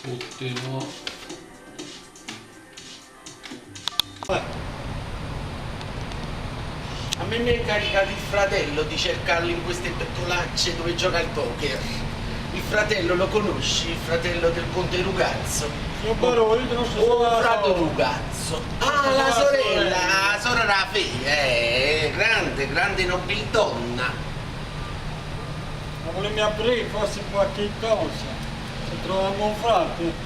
Ultimo. A me mi ha incaricato il fratello di cercarlo in queste betolacce dove gioca il poker. Il fratello lo conosci? Il fratello del conte Rugazzo? Signor Barone, io conosco Oh, solo la frate sorella. Rugazzo. Ah, la sorella, la sorella Rafè, grande, grande nobildonna. Ma volevi aprire forse qualche cosa. Se troviamo un frate.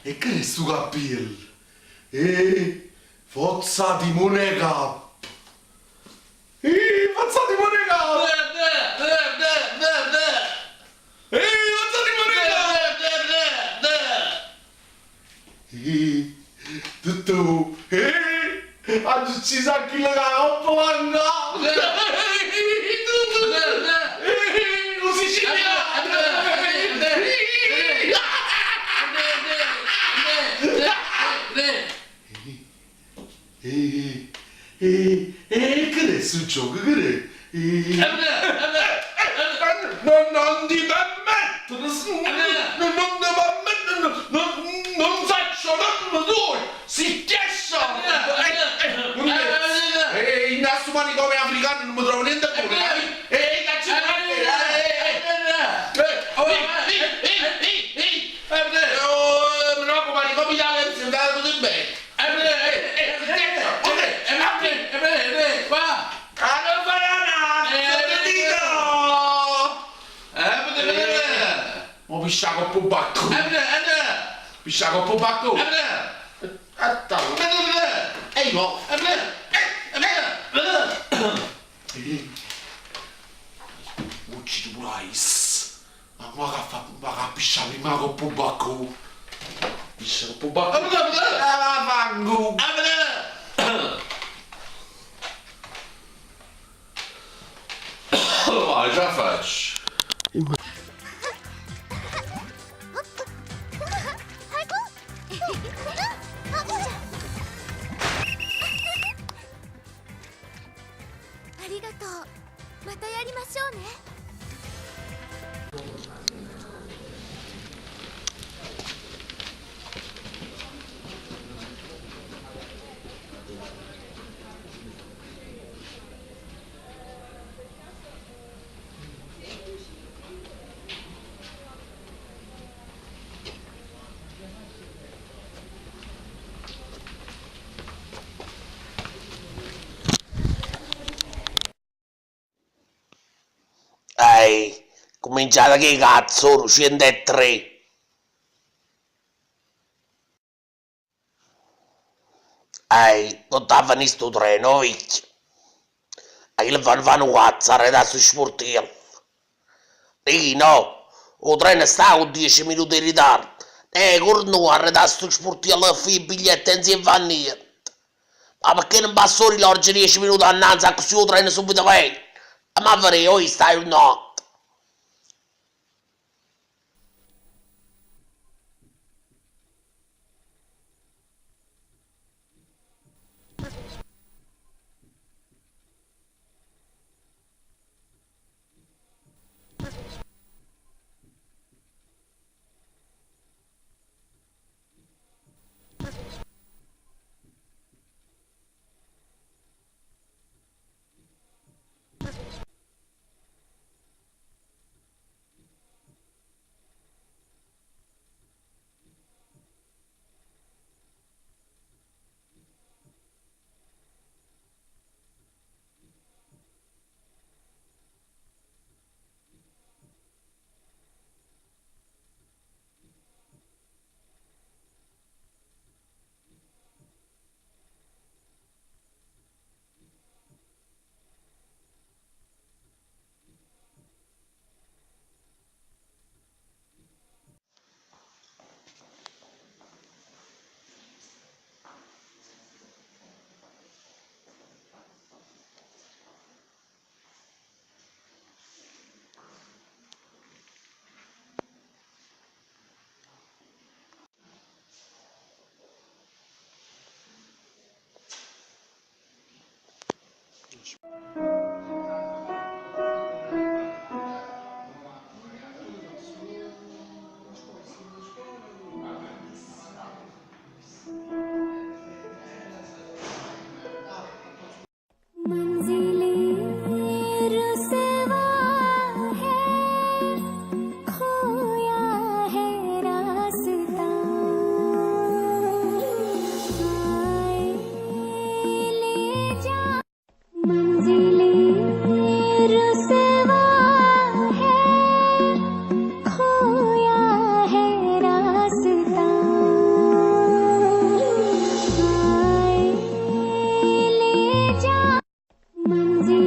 E che è sto cappiello? Eh, forza timone cap! Eh, forza timone cap! Eh, forza timone cap! Eh, tutto! Eh, ha ucciso a chi la coppa Eh, lo siciliano! Eh, eh, eh, che è sto gioco? Che è? Eh, non, non ti permetto, non, non ti permetto, non, non faccio non tu, si chiesa! Eh, in questo manicomio africano non mi trovo niente buono, capito? Eh, cazzo, eh, eh, eh, oh, no, manicomio italiano, si andava così bene. Ah, non fai la dico! Mo piscia coppa un bacco. Piscia coppa un bacco. Ehi, mo. Uccidi pure ice. Ma come che fa? Ma che piscia prima coppa un bacco? Piscia coppa un bacco. Ah, fango. Vai, già faccio. ありがとうまたやりましょうね Ehi, cominciate che cazzo, 103. Ehi, non t'ha finito sto treno, vecchio. E il van van guazza, da su sportivo. Sì, no, il treno sta con 10 minuti di ritardo. E corno a da sto sportivo alla fine biglietto e non si fa niente. Ma perché non passo l'orge 10 minuti annanzi a così il treno subito vai? Ma vorrei, io stai no. Ciccio. मंजिलें रुसवा है खोया है रास्ता आए ले जा मंजिलें रुसवा है खोया है रास्ता आए ले जा मंजिलें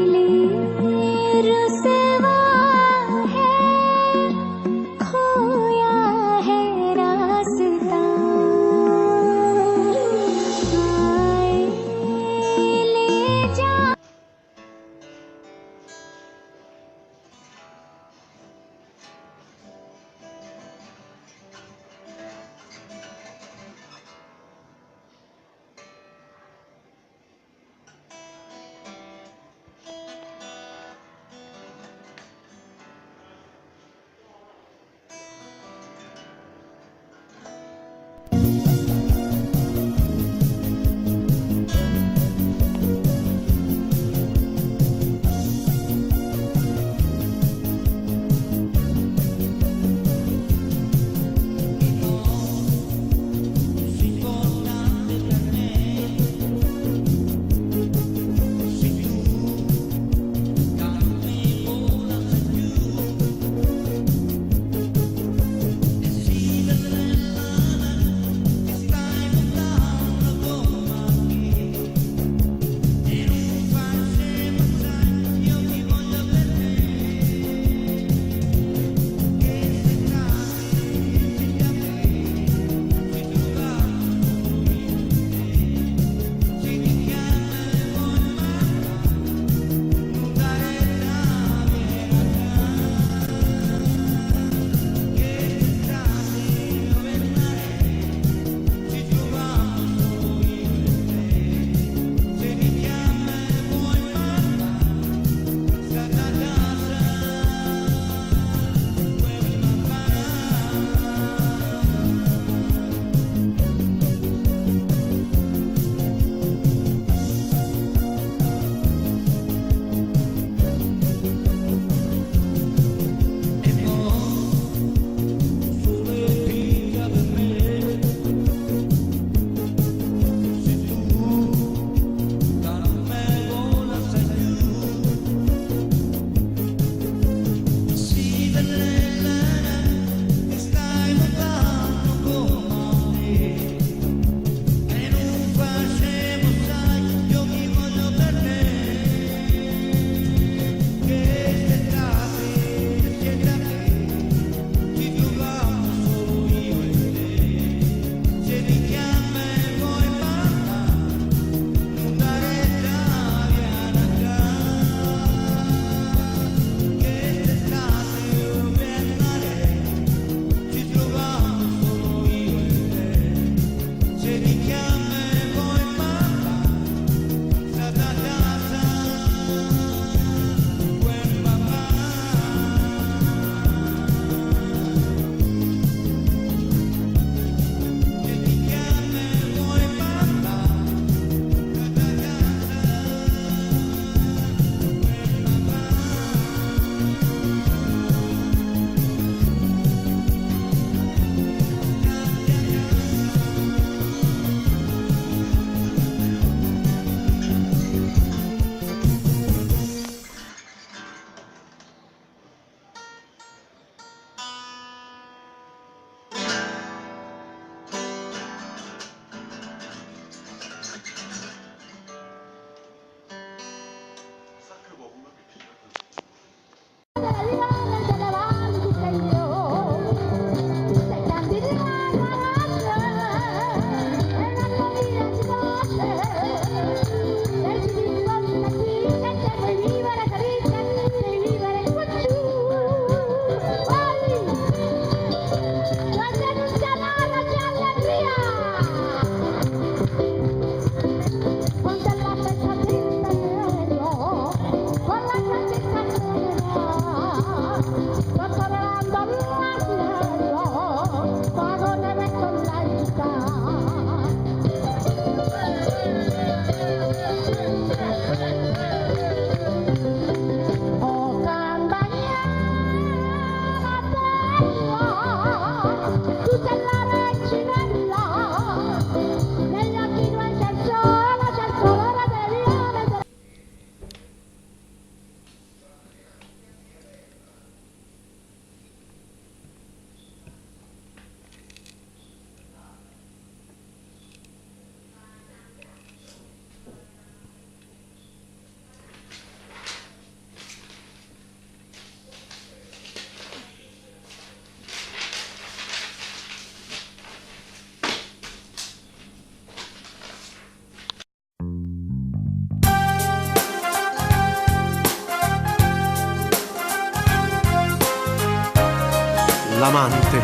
L'amante.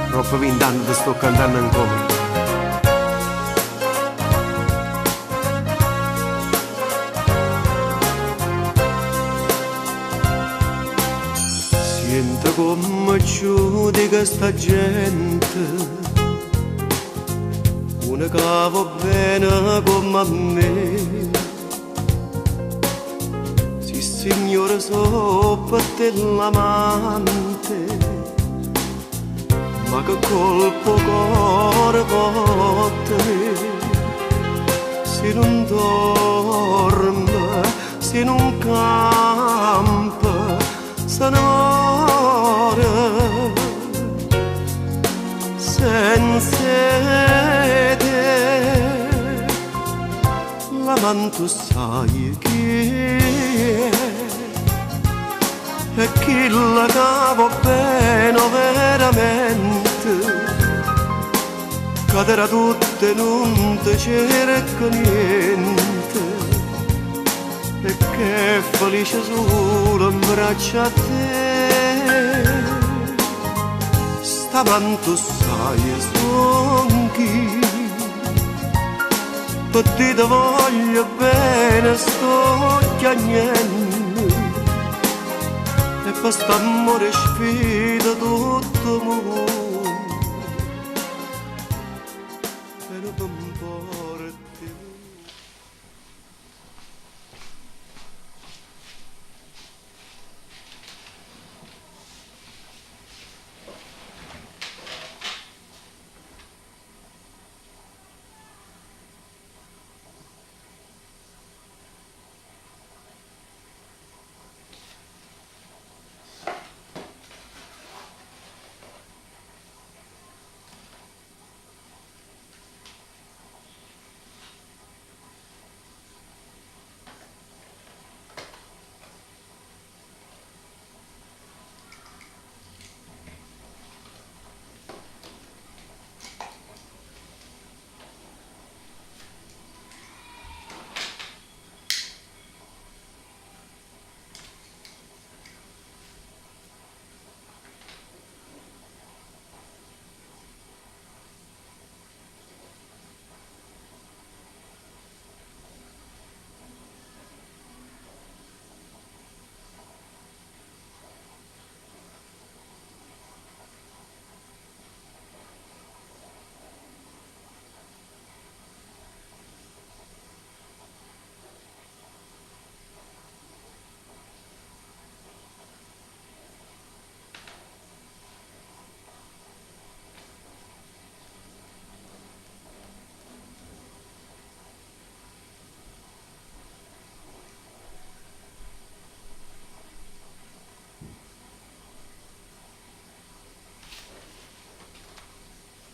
Ropp vint'ann te sto cantann ancora. Siente come giudica sta gente, una che va bene come a me. Sì signore sopra te l'amante, ma che colpo cuore può tenere se non dorme, se non campa, se ne muore senza te. L'amante sai chi è, e chi la cavo bene veramente, cadrà tutto e non ti cerca niente, e che felice solo in braccio a te. Stamanto sai son chi, per te ti voglio bene, sto piangendo, e per st'amore sfida tutto mondo. E non ti importa.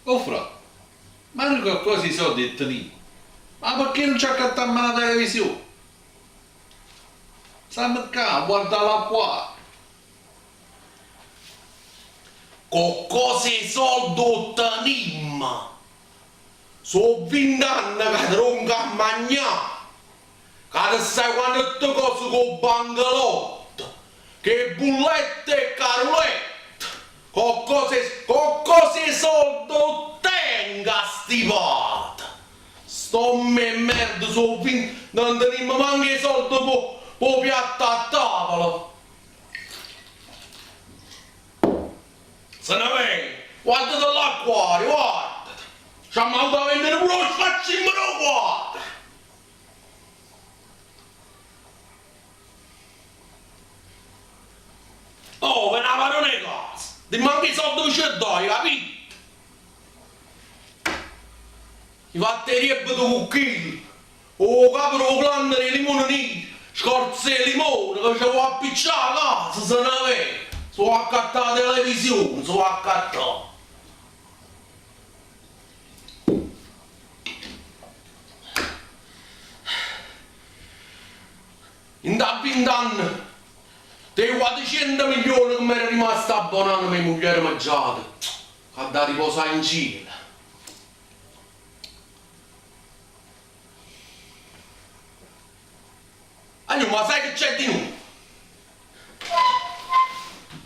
Oh fra, ma noi qualcosa i soldi e teniamo. Ma perché non ci accattiamo la televisione? Stiamo qua, guarda qua. Con cosa i soldi ottenimmo? Sono vent'anni che tronca a mangiare. Che ti sai quando te cose con bangalotto, che bullette e carolette. Con cose, con cose i soldi ottenga stipata. Sto me merda, sono venti, non teniamo manco i soldi per piatto a tavola. Se ne viene, guardate l'acquario, guardate. Ci hanno avuto a vendere pure lo sfaccimmo guarda. Oh, per una parone di casa. Ti manca i soldi che ci dai, capito? I batterie con chilo. O capo del clan dei limoni neri. Scorze e limone che ci vuoi appicciare a casa se ne viene. Sono accattata la televisione, sono accattata. In da vent'anni, dei 400 milioni che mi era rimasta a Bonanno mia moglie mangiata, che da riposare in cielo. Agnù, ma sai che c'è di nuovo?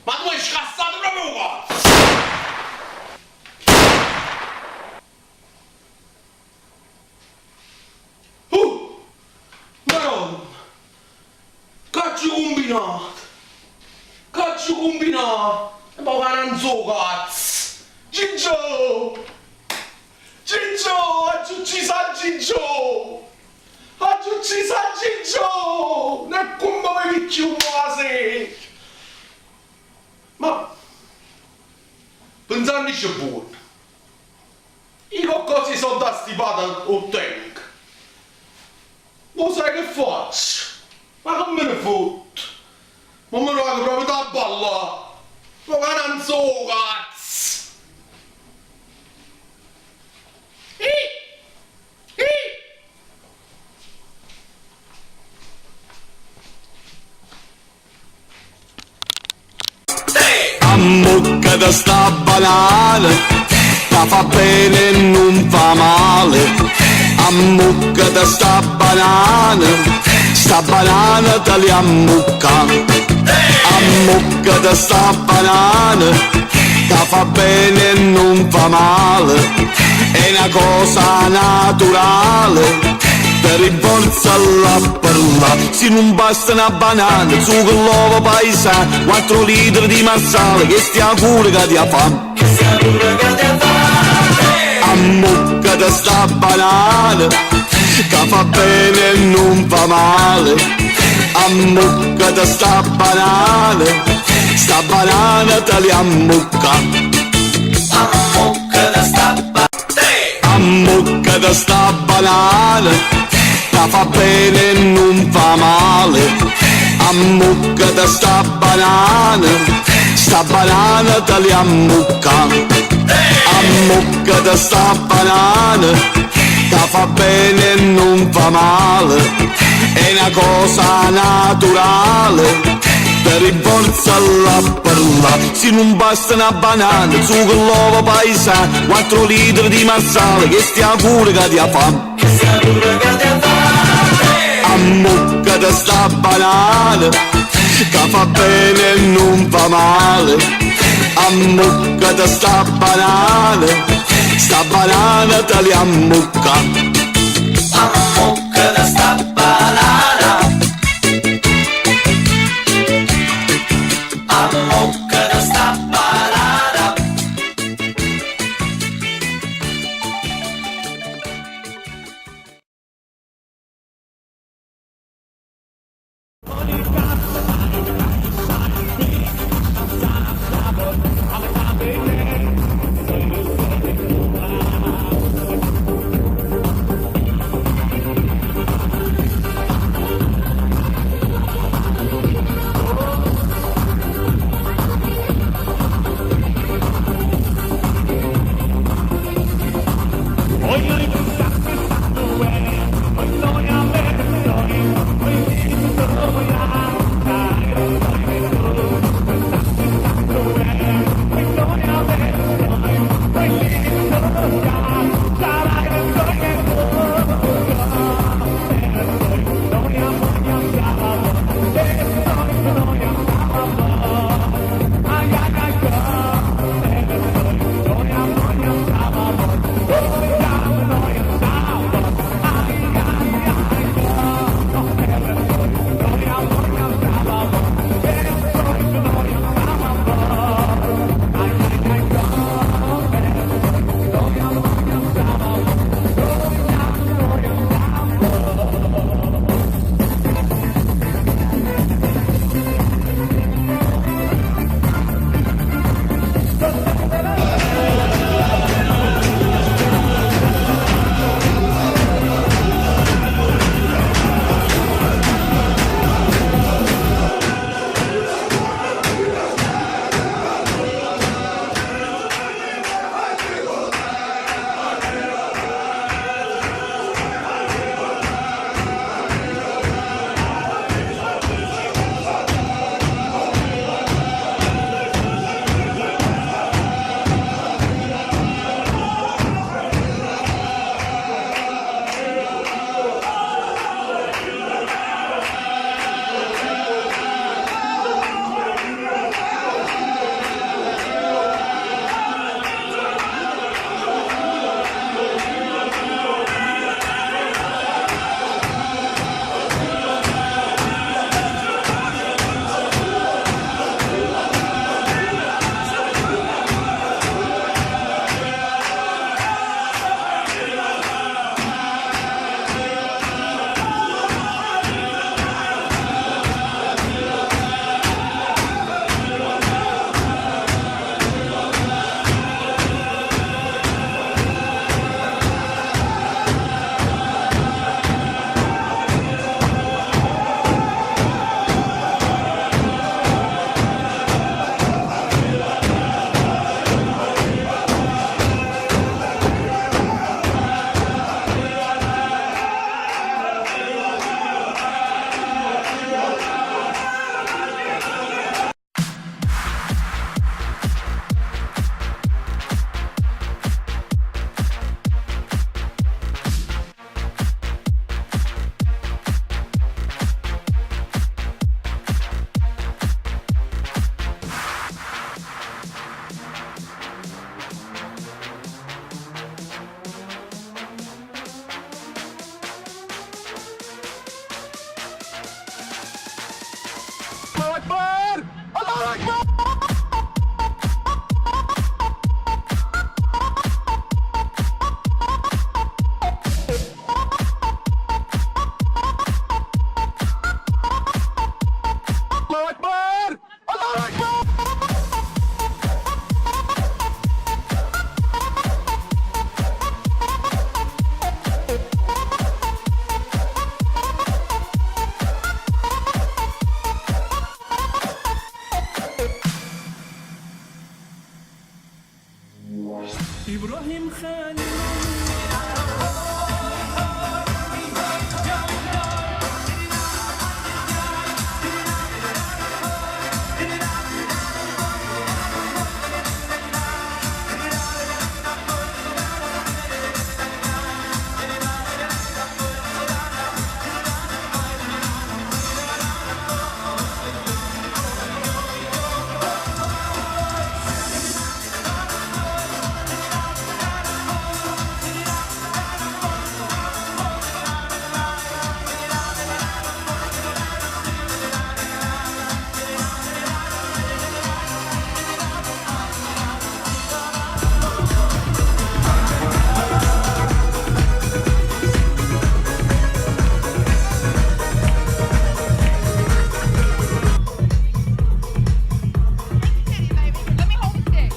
Ma tu hai scassato proprio combinato? Che combinato? Ma che non so cazzo! Gigio! Gigio! Ho ucciso a Gigio! Ho ucciso a Gigio! Non è come mi più quasi! Ma... Pensandoci buono! Io così sono da stipata o tank! Ma sai che faccio? Ma come me ne fotto? Ma me lo hago proprio da balla! Ma che non so cazzo! A mucca da sta banana Che fa bene e non fa male A mucca da sta banana Sta banana te li ammucca A mucca da sta banana Che fa bene e non fa male È una cosa naturale per rinforza la perla Se non basta una banana Zucca l'uovo paesano 4 litri di marsala Che stia pure che ti fa A mucca da sta banana Che fa bene e non fa male A mucca da sta banana Sta banana te li ammucca A mucca da sta A mucca da sta banana Che fa bene e non fa male A mucca da sta banana Sta banana te li ammucca A mucca da sta banana Che fa bene e non fa male È una cosa naturale per rinforza la perla Se non basta una banana Zucca l'uovo paesano 4 litri di marsala Che stia pure che ti fa A mucca da sta banana Che fa bene e non fa male A mucca da sta banana Sta banana te li ammucca A mucca da sta banana A mucca da sta banana Akbar! Allahu Akbar! Allahu Akbar! Allahu Akbar! İbrahim Halil Let me hold the stick.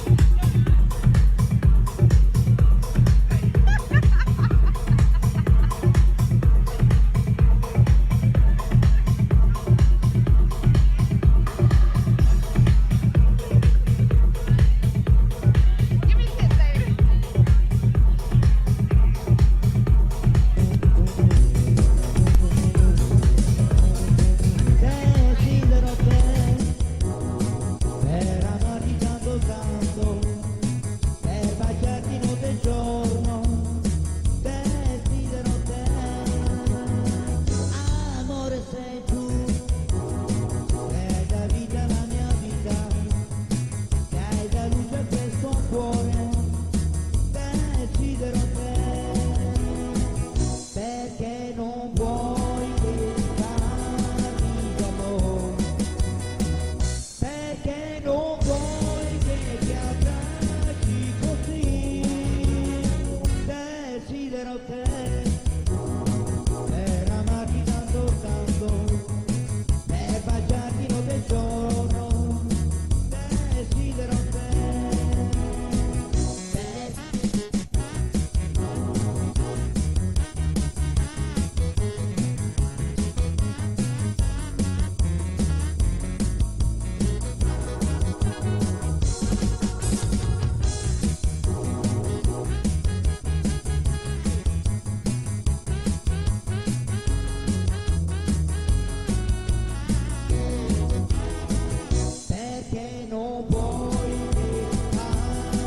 Give me a kiss, baby. Desidero te per amarti tanto tanto, per baciarti notte e giorno. Desidero te, amore sei tu, che dai vita alla mia vita, che dai luce a questo cuore. Desidero te, perché non vuoi che parli d'amore. Perché non vuoi che ti abbracci così? Desidero te per amarti tanto tanto, per baciarti notte e giorno. Desidero te. Per... Perché non vuoi che parli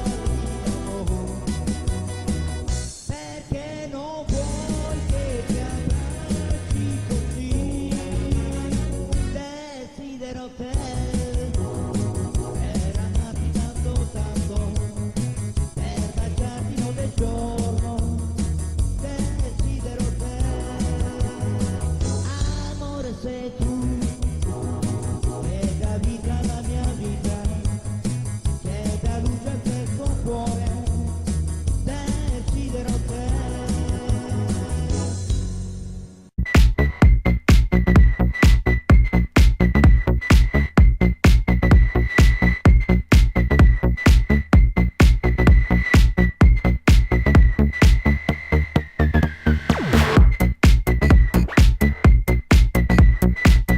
d'amore? Perché non vuoi che ti abbracci così? Desidero te per amarti tanto tanto, per baciarti notte e giorno. Desidero te, amore sei tu. Che dà vita alla mia vita, che dà luce a questo cuore, desidero te. Thank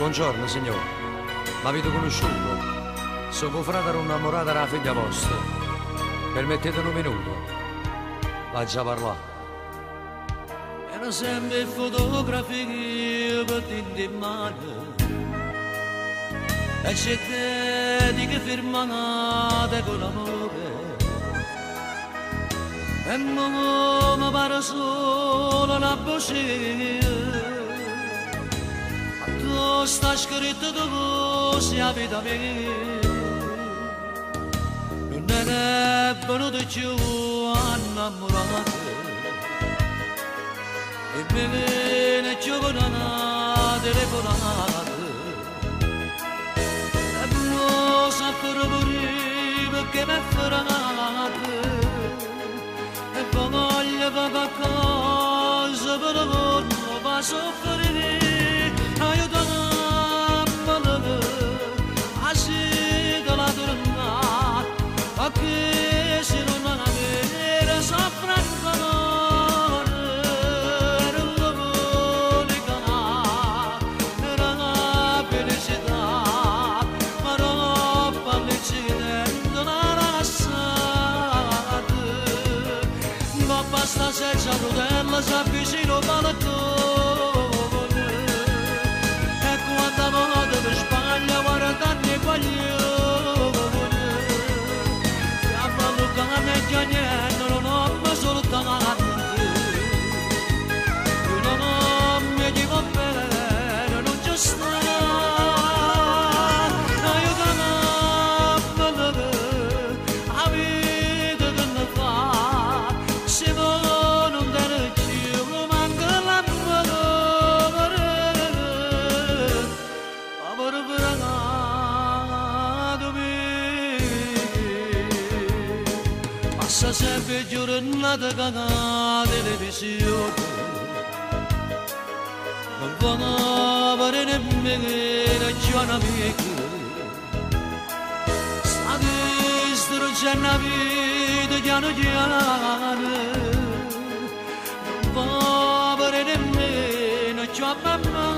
Buongiorno signore, m'avete conosciuto? Sono frate innamorato della figlia vostra. Permettete un minuto? Vado a parlare. Erano sempre fotografie per in mano E c'è dediche firmate con amore E mo mi pare solo una bugia Ma tu sta scritto tu sei la vita mia Non è venuto più a innamorare E mi viene giù una telefonata E mo saprò pure perché mi è fregato E voglio fare qualcosa per non fa soffrire Aiutami a sera la tornata A che se non avere soffre ancora Era l'unica era la felicità Ma roba all'incidente non ha lasciato Ma basta senza rotella si avvicina al balcone E quando vado per sbaglio guardando i guaglioni Chiamalo cane chiagnendo non ho soltanto Io non mi dico bene, non c'è sta Aiutami a vita che ne fa Se mo non te ne più manca l'amore Amore fregato me Passa sempre giornata con la televisione Non può avere nemmeno più un amico Sta distruggendo la vita piano piano Non può avere nemmeno più a mamma.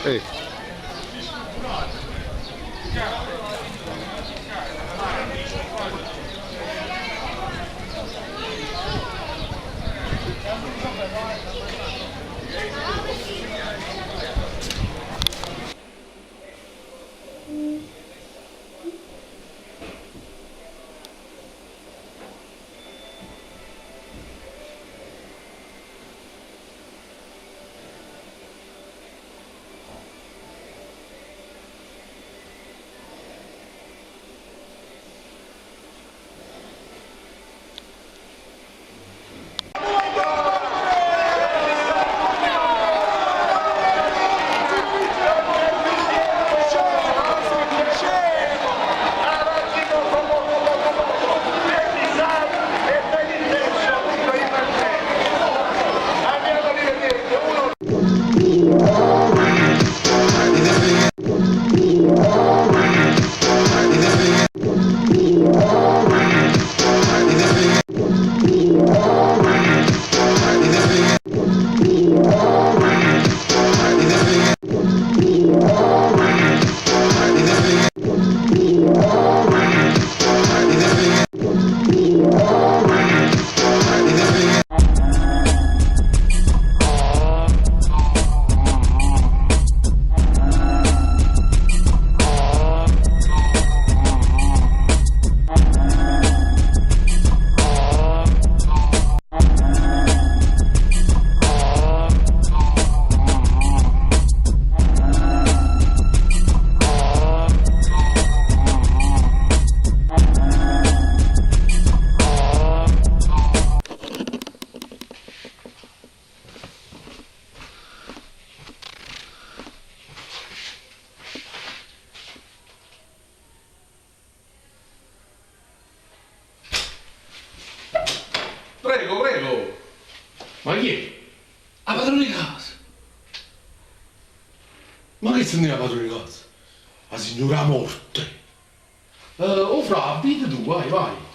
Ehi. Prego, prego. Ma chi è? La padrona di casa. Ma che se ne è la padrona di casa? La signora morte. Oh fra, vedi tu, vai, vai.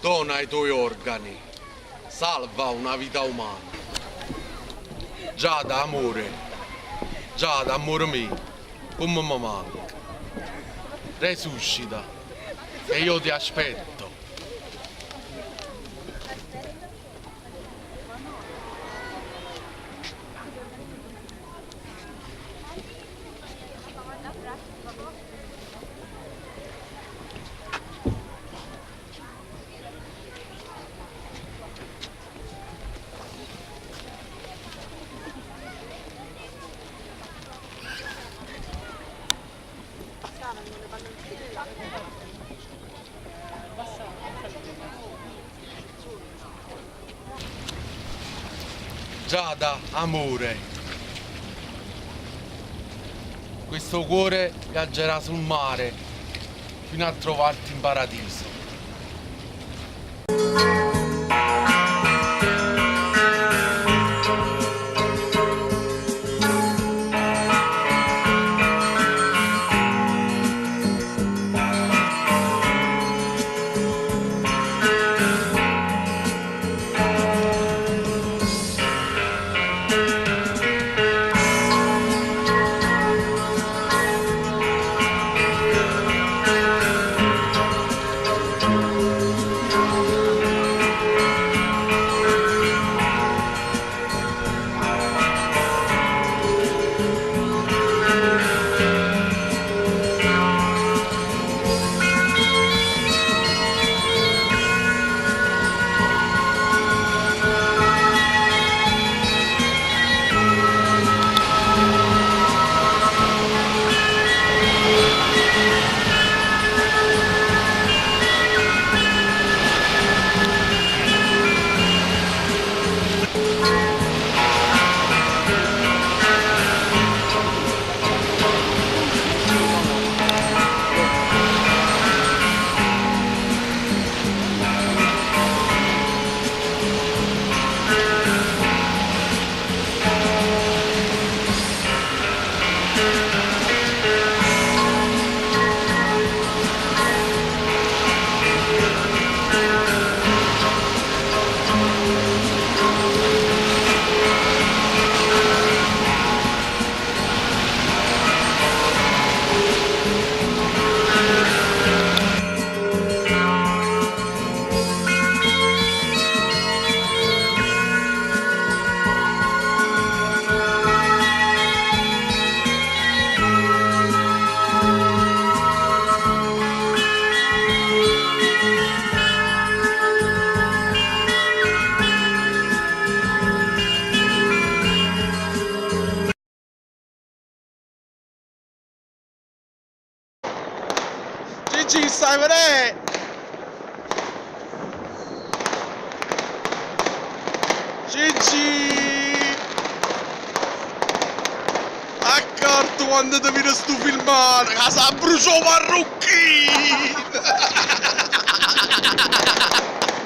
Dona i tuoi organi, salva una vita umana. Giada, amore, Giada, amore mio, come mi manca. Resuscita e io ti aspetto. Giada, amore. Questo cuore viaggerà sul mare fino a trovarti in paradiso. Gigi, stai vedendo? Gigi! Accorto quando ti viene sto filmato, che si bruciò marrucchino!